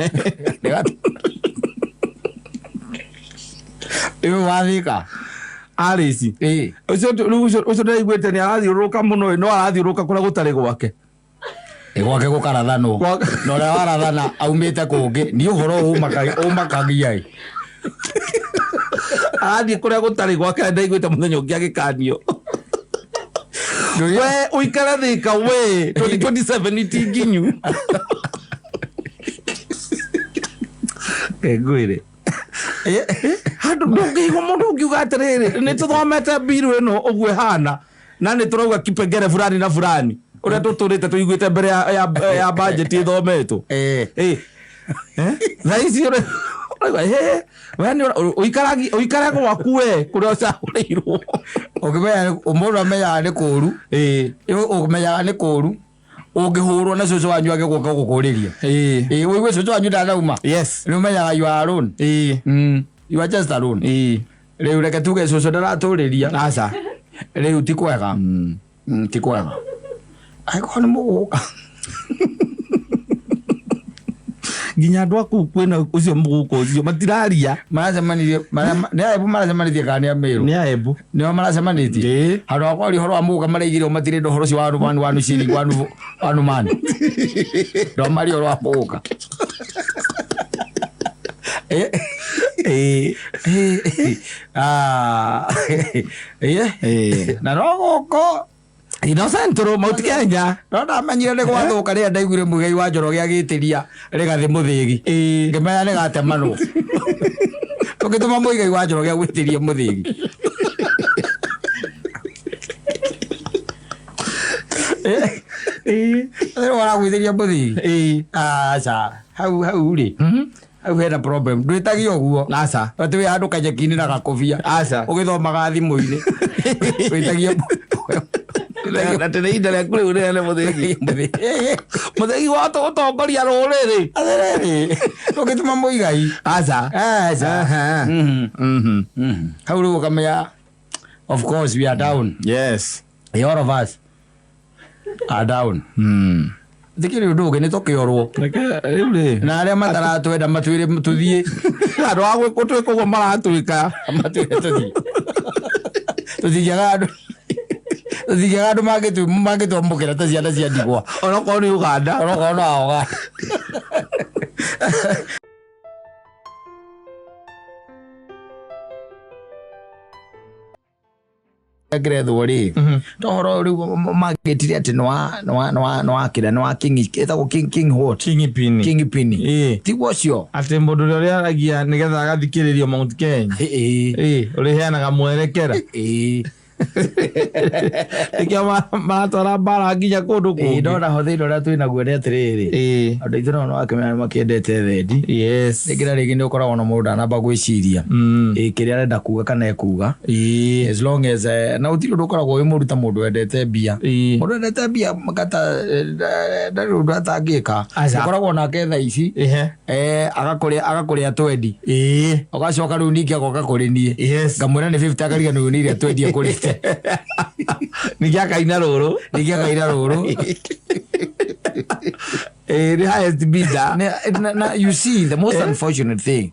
Rĩu wathika. Alice. Ũcio rĩu ũcio ndĩraiguĩte nĩ arathiũrũrũka mũno no arathiũrũrũka kũrĩa gũtarĩ gwake. Ĩ gwake gũkarathanwo. Na ũrĩa warathana aumĩte kũngĩ. Niĩ ũhoro ũyũ ũmakagia ĩ. Arathiĩ kũrĩa gũtarĩ gwake ndaiguĩte mũthenya ũngĩ agĩkanio. We ũikare Thika we 2027 ti nginyu. Ngwĩre. Handũ ndũngĩigua mũndũ ũngiuga atĩrĩrĩ nĩ tũthomete mbiru ĩno ũguo ĩhana na nĩ tũrauga kipengere fulani na fulani ũrĩa tũtũrĩte tũiguĩte mbere ya budget ĩthometwo. Thaa ici ũraigua, we nĩ ũikare gwaku we kũrĩa ũcagũrĩirwo. Ũngĩmenya mũndũ amenyaga nĩ kũũru. Ũmenyaga nĩ kũũru. Ũngĩhũrwo na cũcũ wanyu agĩgũka gũkũrĩria. Ũigue cũcũ wanyu ndanauma. Yes. Nĩ ũmenyaga you are alone. You are just alone. Rĩu reke tuge cũcũ ndaratũrĩria. Aca. Rĩu ti kwega. Ti kwega. Angĩkorwo nĩ mũgũka. Nginya andũ a kũu kwĩna ũcio mũgũka ũcio matiraria. Maracemanirie, nĩ Aembu maracemanĩtie kana nĩ Ameru? Nĩ Aembu. Nĩo maracemanĩtie? Handũ ha kwaria ũhoro wa mũgũka maraigire matirenda ũhoro ũcio wa wanu wanu ciringi wanu wanu mani. Ndio maria ũhoro wa mũgũka. Na no gũkũ Innocent ro Mount Kenya. No ndamenyire nĩ gwathũka rĩrĩa ndaiguire Muigai wa Njoroge agĩtĩria Rigathĩ Mũthĩgi. Ngĩmenya nĩ gatemanwo. Tũngĩtũma Muigai wa Njoroge agwĩtĩrie Mũthĩgi. Rĩu aragwĩtĩria Mũthĩgi. Aca, hau hau rĩ. Hau hena problem. Ndwĩtagia ũguo. Aca. Atĩ wĩ handũ kanyeki-inĩ na gakobia. Aca. Ũgĩthomaga thimũ-inĩ. Wĩtagia Na tene ihinda rĩaku rĩu rĩene Mũthĩgi. Mũthĩgi wa ũtongoria rũrĩrĩ. Atĩrĩrĩ, ũngĩtũma Muigai. Aca. Aca. Hau rĩu ũkamenya, of course we are down. Yes. All of us are down. Thikĩrĩ ũndũ ũngĩ nĩ tũkĩorwo. Reke rĩu rĩ. Na arĩa mataratwenda matwĩre tũthiĩ. Andũ a gwĩkwo twĩka ũguo maratwĩka. Matwĩre tũthiĩ. Tũtingĩaga andũ. Tũtingĩaga andũ mangĩtwamũkĩra ta ciana cia ndigwa. Onokorwo nĩ Uganda. Onokorwo no Uganda. Kĩrĩa kĩrethwo rĩ, to ũhoro rĩu mangĩtire atĩ nĩ wa kĩrĩa nĩ wa king, ĩtagwo king what? Kingpin. Kingpin. Tiguo ũcio? Atĩ mũndũ ũrĩa ũrĩaragia nĩgetha agathikĩrĩrio Mount Kenya. Ũrĩheanaga mwerekera. Nĩkĩo maratwara mbara nginya kũndũ kũngĩ. Ndona ho thĩna ũrĩa twĩ naguo nĩ atĩrĩrĩ, andũ aitũ nao nĩwakĩmenya nĩ makĩendete thendi. Rĩngĩ na rĩngĩ nĩ ũkoragwo na mũndũ ndanamba gwĩciria kĩrĩa arenda kuga kana ekuga, as long as na gũtirĩ ũndũ ũkoragwo wĩ mũru ta mũndũ wendete mbia. Mũndũ wendete mbia kata ndarĩ ũndũ atangĩka. Aca. Ũkoragwo nake thaa ici, agakũrĩa twendi, ũgacoka rĩu ningĩ agoka kũrĩ niĩ, ngamwĩra nĩ 50, akariganĩrwo nĩ iria twendi akũrĩte. Ningĩ akaina rũrũ. Ningĩ akaina rũrũ. Nĩ highest bidder. Na you see the most unfortunate thing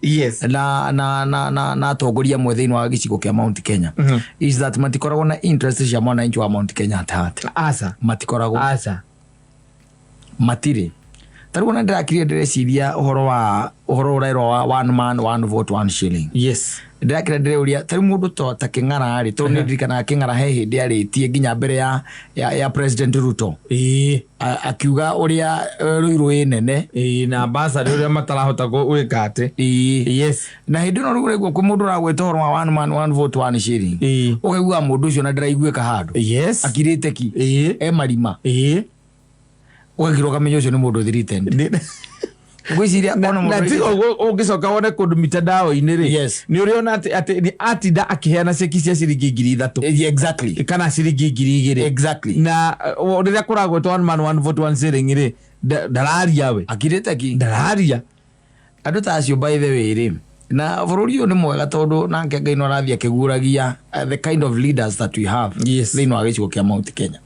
na atongoria amwe thĩinĩ wa gĩcigo kĩa Mount Kenya is that matikoragwo na interest cia mwananchi wa Mount Kenya at heart. Aca. Matikoragwo. Aca. Matirĩ. Ta rĩu ona ndĩrakirie ndĩreciria ũhoro wa ũhoro ũrerwo wa one man, one vote, one shilling. Ndĩrakira ndĩreuria, ta rĩu mũndũ ta Kĩng'ara rĩ, tondũ nĩ ndirikanaga Kĩng'ara he hĩndĩ arĩtie nginya mbere ya President Ruto, akiuga ũrĩa Ruiru ĩ nene. Ĩĩ, na basarĩ ũrĩa matarahota gwĩka atĩ. Na hĩndĩ ĩno rĩu ũraigua kwĩ mũndũ ũragwĩta ũhoro wa one man, one vote, one shilling, ũkaigua mũndũ ũcio na ndĩraiguĩka handũ. Akirĩte ki. E marima. Ũgakira ũkamenya ũcio nĩ mũndũ threatened. Ngwĩciria ona Na mũndũ tiga ũguo, ũngĩcoka wone kũndũ mitandao-inĩ rĩ, nĩ ũrĩona atĩ nĩ atinda akĩheana ceki cia ciringi 3,000 kana ciringi 2,000. Na rĩrĩa kũragwetwo one man, one vote, one shilling rĩ, ndararia we. Akirĩte ki. Ndararia. Andũ ta acio, by the way rĩ, na bũrũri ũyũ nĩ mwega tondũ nake Ngai no arathiĩ akĩguũragia the kind of leaders that we have thĩinĩ wa gĩcigo kĩa Mount Kenya.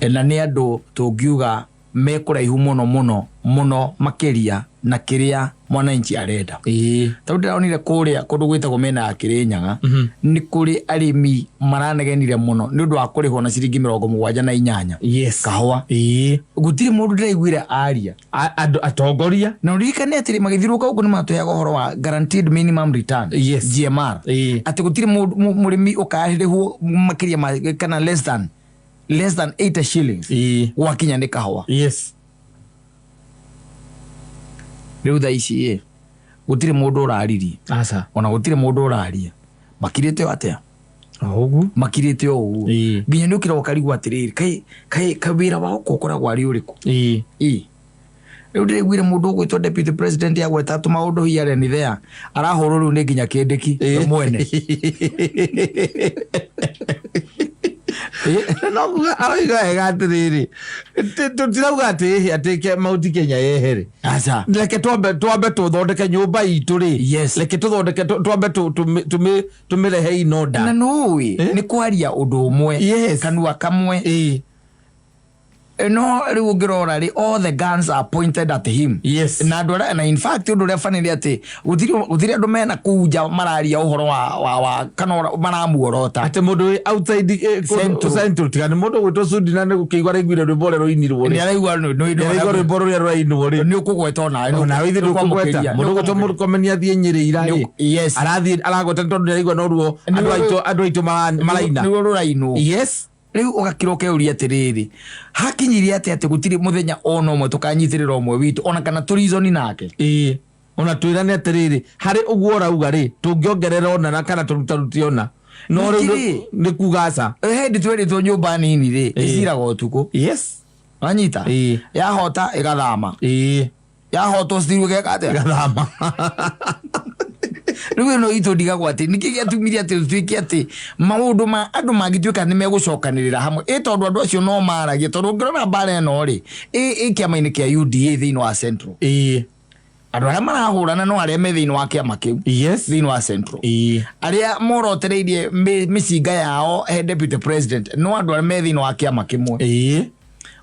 Na nĩ andũ tũngiuga me kũraihu mũno mũno mũno makĩria na kĩrĩa mwananchi arenda. Tondũ ndĩronire kũrĩa kũndũ gwĩtagwo mĩena ya Kĩrĩnyaga, nĩ kũrĩ arĩmi maranegenire mũno nĩ ũndũ wa kũrĩhwo na ciringi 78 kahũa. Gũtirĩ mũndũ ndĩraiguire aria. Andũ atongoria. Na ũririkane atĩrĩ, magĩthiũrũrũka gũkũ nĩ matũheaga ũhoro wa guaranteed minimum return, GMR, atĩ gũtirĩ mũrĩmi ũkarĩhwo makĩria ma kana less than 80 shillings gwakinya nĩ kahũa. Rĩu thaa ici ĩ gũtirĩ mũndũ ũraririe. Aca. Ona gũtirĩ mũndũ ũraria, makirĩte o atĩa? O ũguo. Makirĩte o ũguo. Nginya nĩ ũkĩra ũkarigwo atĩrĩrĩ, kaĩ kaĩ wĩra wao kũ ũkoragwo arĩ ũrĩkũ? Rĩu ndĩraiguire mũndũ ũgwĩtwo deputy president agweta tũmaũndũ here and there, arahũrwo rĩu nĩ nginya kĩndĩki we mwene. No kuga aroiga wega atĩrĩrĩ, tũtirauga atĩ Mount Kenya yehere. Aca. Reke twambe tũthondeke nyũmba itũ rĩ. Reke tũthondeke, twambe tũmĩrehe in order. Na nũĩ nĩ kwaria ũndũ ũmwe, kanua kamwe. No rĩu ũngĩrora rĩ, all the guns are pointed at him. Na andũ arĩa, na in fact ũndũ ũrĩa bani nĩ atĩ gũtirĩ andũ mena kũu nja mararia ũhoro wa kana maramuorota. Atĩ mũndũ wĩ outside Central. Central, tiga nĩ mũndũ gwĩtwo Sudi na nĩ gũkĩigua araiguire rwĩmbo ũrĩa rũinirwo rĩ. Nĩ araigua Nĩ araigua rwĩmbo rũrĩa rũrainwo rĩ. Nĩ ũkũgweta onawe. Onawe ithe ndũkũgweta mũndũ gwĩtwo Mũrkomen athiĩ Nyĩrĩ ira rĩ, arathiĩ aragweta nĩ tondũ nĩ araigua noruo andũ aitũ maraina. Nĩruo rũrainwo. Rĩu ũgakira ũkeuria atĩrĩrĩ, hakinyirie atĩ gũtirĩ mũthenya ona ũmwe tũkanyitĩrĩra ũmwe witũ ona kana tũrizoni nake? Ĩĩ, ona twĩrane atĩrĩrĩ, harĩ ũguo ũrauga rĩ, tũngĩongerera ona na kana tũrutarute ona no rĩu. Ningĩ rĩ, Nĩ kuga aca. Hĩndĩ twerĩtwo nyũmba nini rĩ, ĩciraga ũtukũ. Wanyita? Yahota ĩgathama. Yahotwo still ĩgeka atĩa? Gathama. Rĩu ĩno itũ ndigagwo atĩ nĩkĩ gĩatumire atĩ tũtuĩke atĩ maũndũ ma andũ mangĩtuĩka nĩ megũcokanĩrĩra hamwe ĩ, tondũ andũ acio no maragia, tondũ ũngĩrora mbara ĩno rĩ, ĩ kĩama-inĩ kĩa UDA thĩinĩ wa Central, andũ arĩa marahũrana no arĩa me thĩinĩ wa kĩama kĩu thĩinĩ wa Central, arĩa morotereirie mĩcinga yao he deputy president no andũ arĩa me thĩinĩ wa kĩama kĩmwe.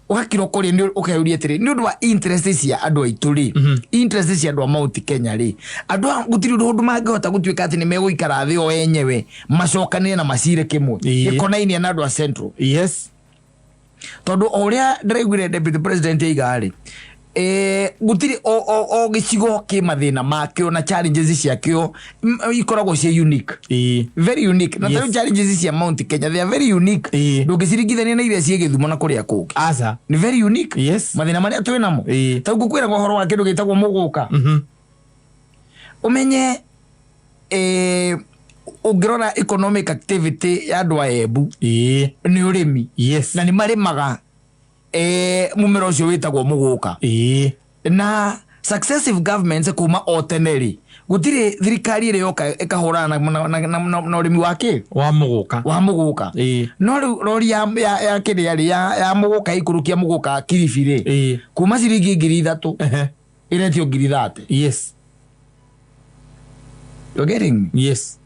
Ũgakira ũkoria, nĩ ũkeyũria atĩrĩ, nĩ ũndũ wa interest cia andũ aitũ rĩ, interest cia andũ a Mount Kenya rĩ, andũ aya gũtirĩ ũndũ mangĩhota gũtuĩka atĩ nĩ megũikara thĩ o enyewe macokanĩre na macire kĩmwe gĩkonainie na andũ a Central? Tondũ o ũrĩa ndĩraiguire deputy president aiga rĩ, Gũtirĩ o gĩcigo kĩ mathĩna makĩo na challenges ciakĩo ikoragwo ciĩ unique. Very unique na tarĩu challenges cia Mount Kenya, they are very unique. Ndũngĩciringithania na iria ciĩ Gĩthumo na kũrĩa kũngĩ. Aca. Nĩ very unique. Mathĩna marĩa twĩ namo. Ta ngũkwĩra ũhoro wa kĩndũ gĩtagwo mũgũka. Ũmenye ũngĩrora economic activity ya andũ a Embu nĩ ũrĩmi. Na nĩ marĩmaga mũmera ũcio wĩtagwo mũgũka. Na successive governments kuma o tene rĩ, gũtirĩ thirikari ĩrĩ yoka ĩkahũrana na ũrĩmi wa kĩ? Wa mũgũka. Wa mũgũka. No rĩu rori ya kĩrĩa rĩ, ya mũgũka ĩikũrũkia mũgũka Kilifi rĩ, kuma ciringi 3,000 ĩretio 30,000. You're getting me? Yes.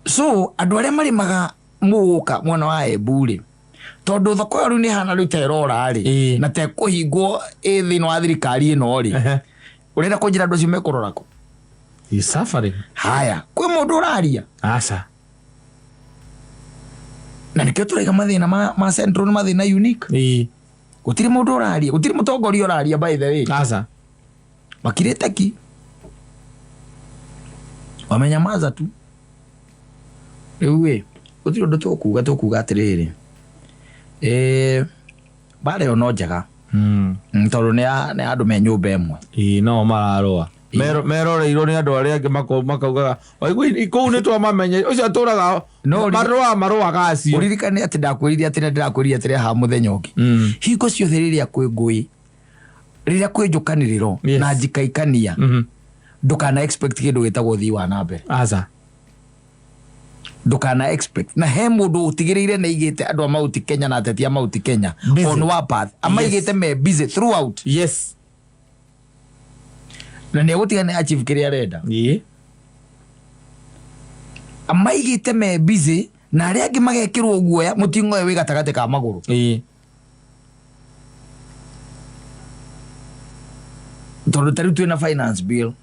So andũ arĩa marĩmaga mũgũka mwena wa Embu rĩ, tondũ thoko ĩyo rĩu nĩ hana rĩu ta ĩrora rĩ, na ta ĩkũhingwo ĩ thĩinĩ wa thirikari ĩno rĩ, ũrenda kũnjĩra andũ acio mekũrora kũ? He's suffering. Haya, kwĩ mũndũ ũraria? Aca. Na nĩkĩo tũraiga mathĩna ma Central nĩ mathĩna unique. Gũtirĩ mũndũ ũraria, gũtirĩ mũtongoria ũraria, by the way. Aca. Makirĩte ki, wamenyamaza tu. Rĩu ĩ gũtirĩ ũndũ tũkuga atĩrĩrĩ, mbara ĩyo no njega. Tondũ nĩ andũ me nyũmba ĩmwe. Ĩĩ, no mararũa. Meroreirwo nĩ andũ arĩa angĩ makaugaga waigua kũu nĩ twamamenye ũcio atũraga. No, marũaga acio. Ũririkane atĩ ndakwĩrire atĩ ndĩrakwĩrire atĩrĩ haha mũthenya ũngĩ, hingo ciothe rĩrĩa kwĩ ngũĩ, rĩrĩa kwĩ njũkanĩrĩro na njikaikania, ndũkana expect kĩndũ gĩtagwo ũthii wa na mbere. Aca. Ndũkana expect. Na he mũndũ ũtigĩrĩire nĩ aigĩte andũ a Mount Kenya na ateti a Mount Kenya Busy. on warpath, amaigĩte me busy throughout. Na nĩ egũtiga nĩ achieve kĩrĩa arenda. Amaigĩte me busy na arĩa angĩ magekĩrwo guoya mũting'oe wĩ gatagatĩ ka magũrũ. Tondũ ta rĩu twĩna finance bill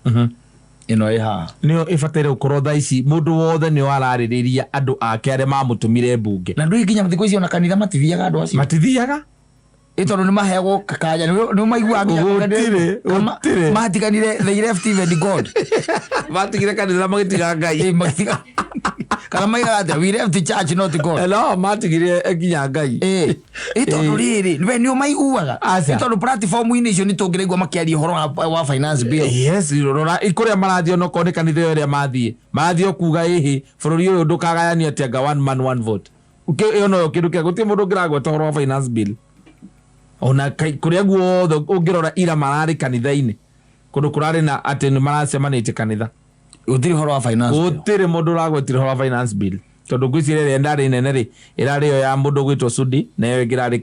ĩno ĩ haha. Nĩyo ĩbataire gũkorwo thaa ici mũndũ wothe nĩo ararĩrĩria andũ ake arĩa mamũtũmire mbunge. Na ndũĩ nginya thikũ ici ona kanitha matithiaga andũ acio. Matithiaga. Ĩ tondũ nĩ maheagwo kanya, nĩ maiguaga nginya Gũtirĩ, gũtirĩ. Matiganire, they left even God. Matigire kanitha magĩtiga Ngai. Ĩ, magĩtiga kana maigaga atĩa, "We left the church, not God." No matigire nginya Ngai. Ĩ tondũ rĩrĩ we nĩ ũmaiguaga. Aca. Ĩ tondũ platform-inĩ icio nĩ tũngĩraigua makĩaria ũhoro wa finance bill. Yes, rora kũrĩa marathiĩ, onokorwo nĩ kanitha ĩyo ĩrĩa mathiĩ, marathiĩ o kuga ĩhĩ bũrũri ũyũ ndũkagayanio atĩ anga one man one vote. Ĩyo noyo kĩndũ kĩa gũtirĩ mũndũ ũngĩragweta ũhoro wa finance bill ona kũrĩa guothe ũngĩrora ira mararĩ kanitha-inĩ kũndũ kũrarĩ na atĩ nĩ maracemanĩtie kanitha. Gũtirĩ ũhoro wa finance bill. Gũtirĩ mũndũ ũragwetire ũhoro wa finance bill tondũ ngwĩciria ĩrĩa ndarĩ nene rĩ ĩrarĩ ĩyo ya mũndũ ũgwĩtwo Sudi na ĩyo ĩngĩ ĩrarĩ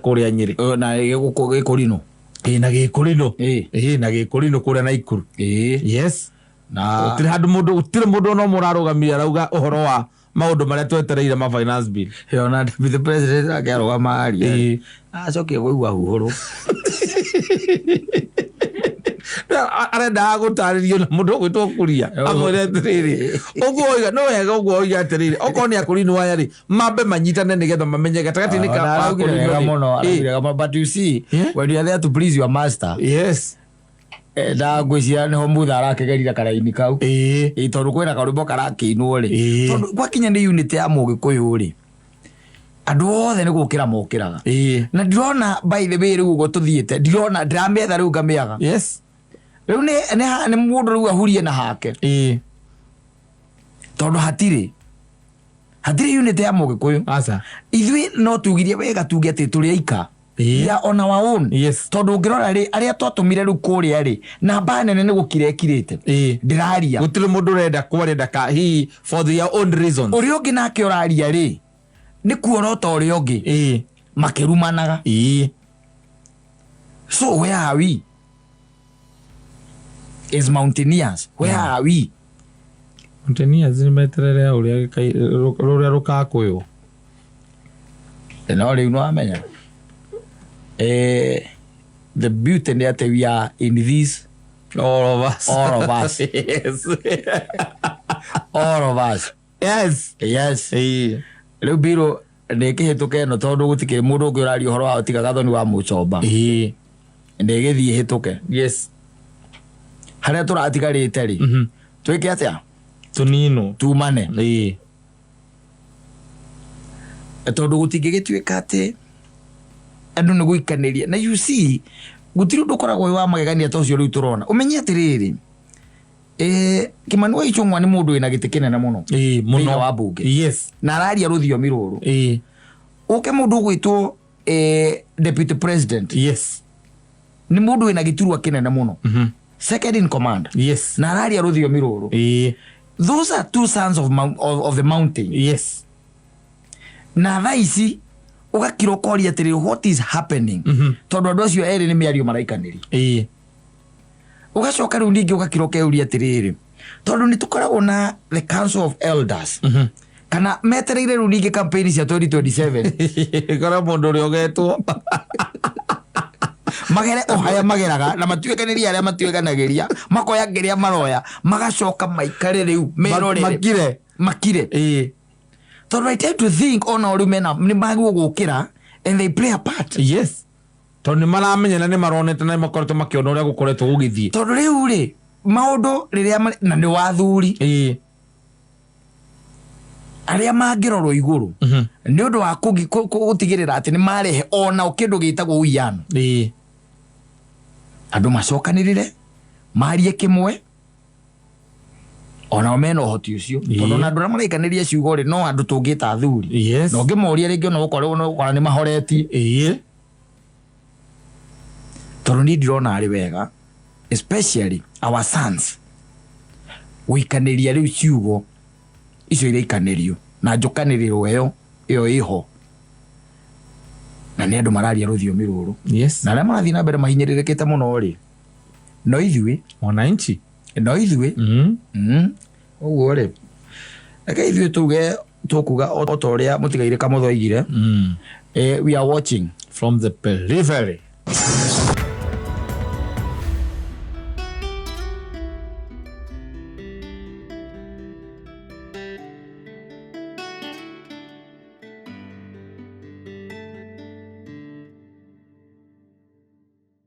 kũrĩa Nyĩrĩ. Na gĩkũrinũ. Ĩ na gĩkũrinũ. Ĩ na gĩkũrinũ kũrĩa Naikuru. Yes. Na gũtirĩ handũ mũndũ, gũtirĩ mũndũ ona ũmwe ũrarũgamire arauga ũhoro wa maũndũ marĩa twetereire ma finance bill. Ona deputy president akĩarũgama aria, acokire kũigua huhũrũ. Arendaga gũtarĩrio na mũndũ ũgwĩtwo Kuria amwĩre atĩrĩrĩ, ũguo oiga no wega, ũguo oiga atĩrĩrĩ, okorwo nĩ akũrinũ aya rĩ, mambe manyitane nĩgetha mamenye gatagatĩ-inĩ ka Ona araugire akũrinũ wega rĩ. mũno, araugire wega mũno. But you see, when you are there to please your master, na ngwĩciria nĩho Mutha arakĩgerire karaini kau. Ĩ tondũ kwĩna karwĩmbo karakĩinwo rĩ, tondũ gwakinya nĩ unit ya Mũgĩkũyũ rĩ, andũ othe nĩ gũkĩra mokĩraga. Na ndirona, by the way, rĩu ũguo tũthiĩte, ndirona, ndĩramĩetha rĩu ngamĩaga. Rĩu nĩ mũndũ rĩu ahurie na hake. Tondũ hatirĩ unit ya Mũgĩkũyũ. Aca. Ithuĩ no tugirie wega tuge atĩ tũrĩ aika. We are on our own. Tondũ ũngĩrora rĩ, arĩa twatũmire rĩu kũrĩa rĩ, namba nene nĩ gũkira ĩkirĩte. Ndĩraria. Gũtirĩ mũndũ ũrenda kwaria ndaka hihi for their own reasons. Ũrĩa ũngĩ nake ũraria rĩ, nĩ kuorota ũrĩa ũngĩ. Makĩrumanaga. So where are we? As mountaineers, where are we? Mountaineers nĩ meterere ũrĩa rũrĩa rũkakũywo. No rĩu nĩwamenya. The beauty nĩ atĩ we are in this All of us. All of us. Yes. All of us. Yes. Yes. Rĩu mbirũ nĩ kĩhĩtũke ĩno tondũ gũtikĩrĩ mũndũ ũngĩ ũraria ũhoro wa tiga Gathoni wa Mũchomba. Ndĩgĩthiĩ hĩtũke. Yes. Harĩa tũratigarĩte rĩ, twĩke atĩa? Tũninwo. Tumane. Ĩĩ. Tondũ gũtingĩgĩtuĩka atĩ andũ nĩ gũikanĩria, na you see, gũtirĩ ũndũ ũkoragwo wĩ wa magegania ta ũcio rĩu tũrona. Ũmenye atĩrĩrĩ, Kimani wa Ichung'wa nĩ mũndũ wĩna gĩtĩ kĩnene mũno Ĩĩ, mũno. thĩinĩ wa mbunge. Yes. Na araria rũthiomi rũrũ. Ĩĩ. Ũke mũndũ ũgwĩtwo deputy president. Yes. Nĩ mũndũ wĩna gĩturwa kĩnene mũno, second in command. Yes. Na araria rũthiomi rũrũ. Ĩĩ. Those are two sons of the mountain. Yes. Na thaa ici ũgakira ũkoria atĩrĩrĩ, what is happening? Tondũ andũ acio erĩ nĩ mĩario maraikanĩria. Ĩĩ. Ũgacoka rĩu ningĩ ũgakira ũkeuria atĩrĩrĩ, tondũ nĩ tũkoragwo na the Council of Elders, kana metereire rĩu ningĩ campaign cia 2027? Kora mũndũ ũrĩa ũgetwo. Magere o harĩa mageraga na matuĩkanĩrie arĩa matuĩkanagĩria, makoya kĩrĩa maroya, magacoka maikare rĩu merorere. Makire. Makire. Ĩĩ. Tondũ I tend to think ona rĩu mena nĩ magwo gũkĩra and they play a part. Yes, tondũ nĩ maramenya na nĩ maronete na nĩ makoretwo makĩona ũrĩa gũkoretwo gũgĩthiĩ. Tondũ rĩu rĩ, maũndũ rĩrĩa na nĩ wathuri arĩa mangĩrorwo igũrũ nĩ ũndũ wa gũtigĩrĩra atĩ nĩ marehe onao kĩndũ gĩtagwo ũiyano. Andũ macokanĩrĩre marie kĩmwe, onao mena ũhoti ũcio, tondũ ona andũ arĩa maraikanĩria ciugo rĩ, no andũ tũngĩta athuri. Na ũngĩmoria rĩngĩ, ona ũkorwo ũkora nĩ mahoretie. Tondũ niĩ ndirona arĩ wega, especially our sons, gũikanĩria rĩu ciugo icio iraikanĩrio na njũkanĩrĩro ĩyo ĩyo ĩho, na nĩ andũ mararia rũthiomi rũrũ na arĩa marathiĩ na mbere mahinyĩrĩrĩkĩte mũno rĩ, no ithuĩ. Mwananchi. No ithuĩ. Ũguo rĩ, reke ithuĩ tuge tũkuga o ta ũrĩa mũtigairĩ Kamũtho oigire, we are watching from the periphery.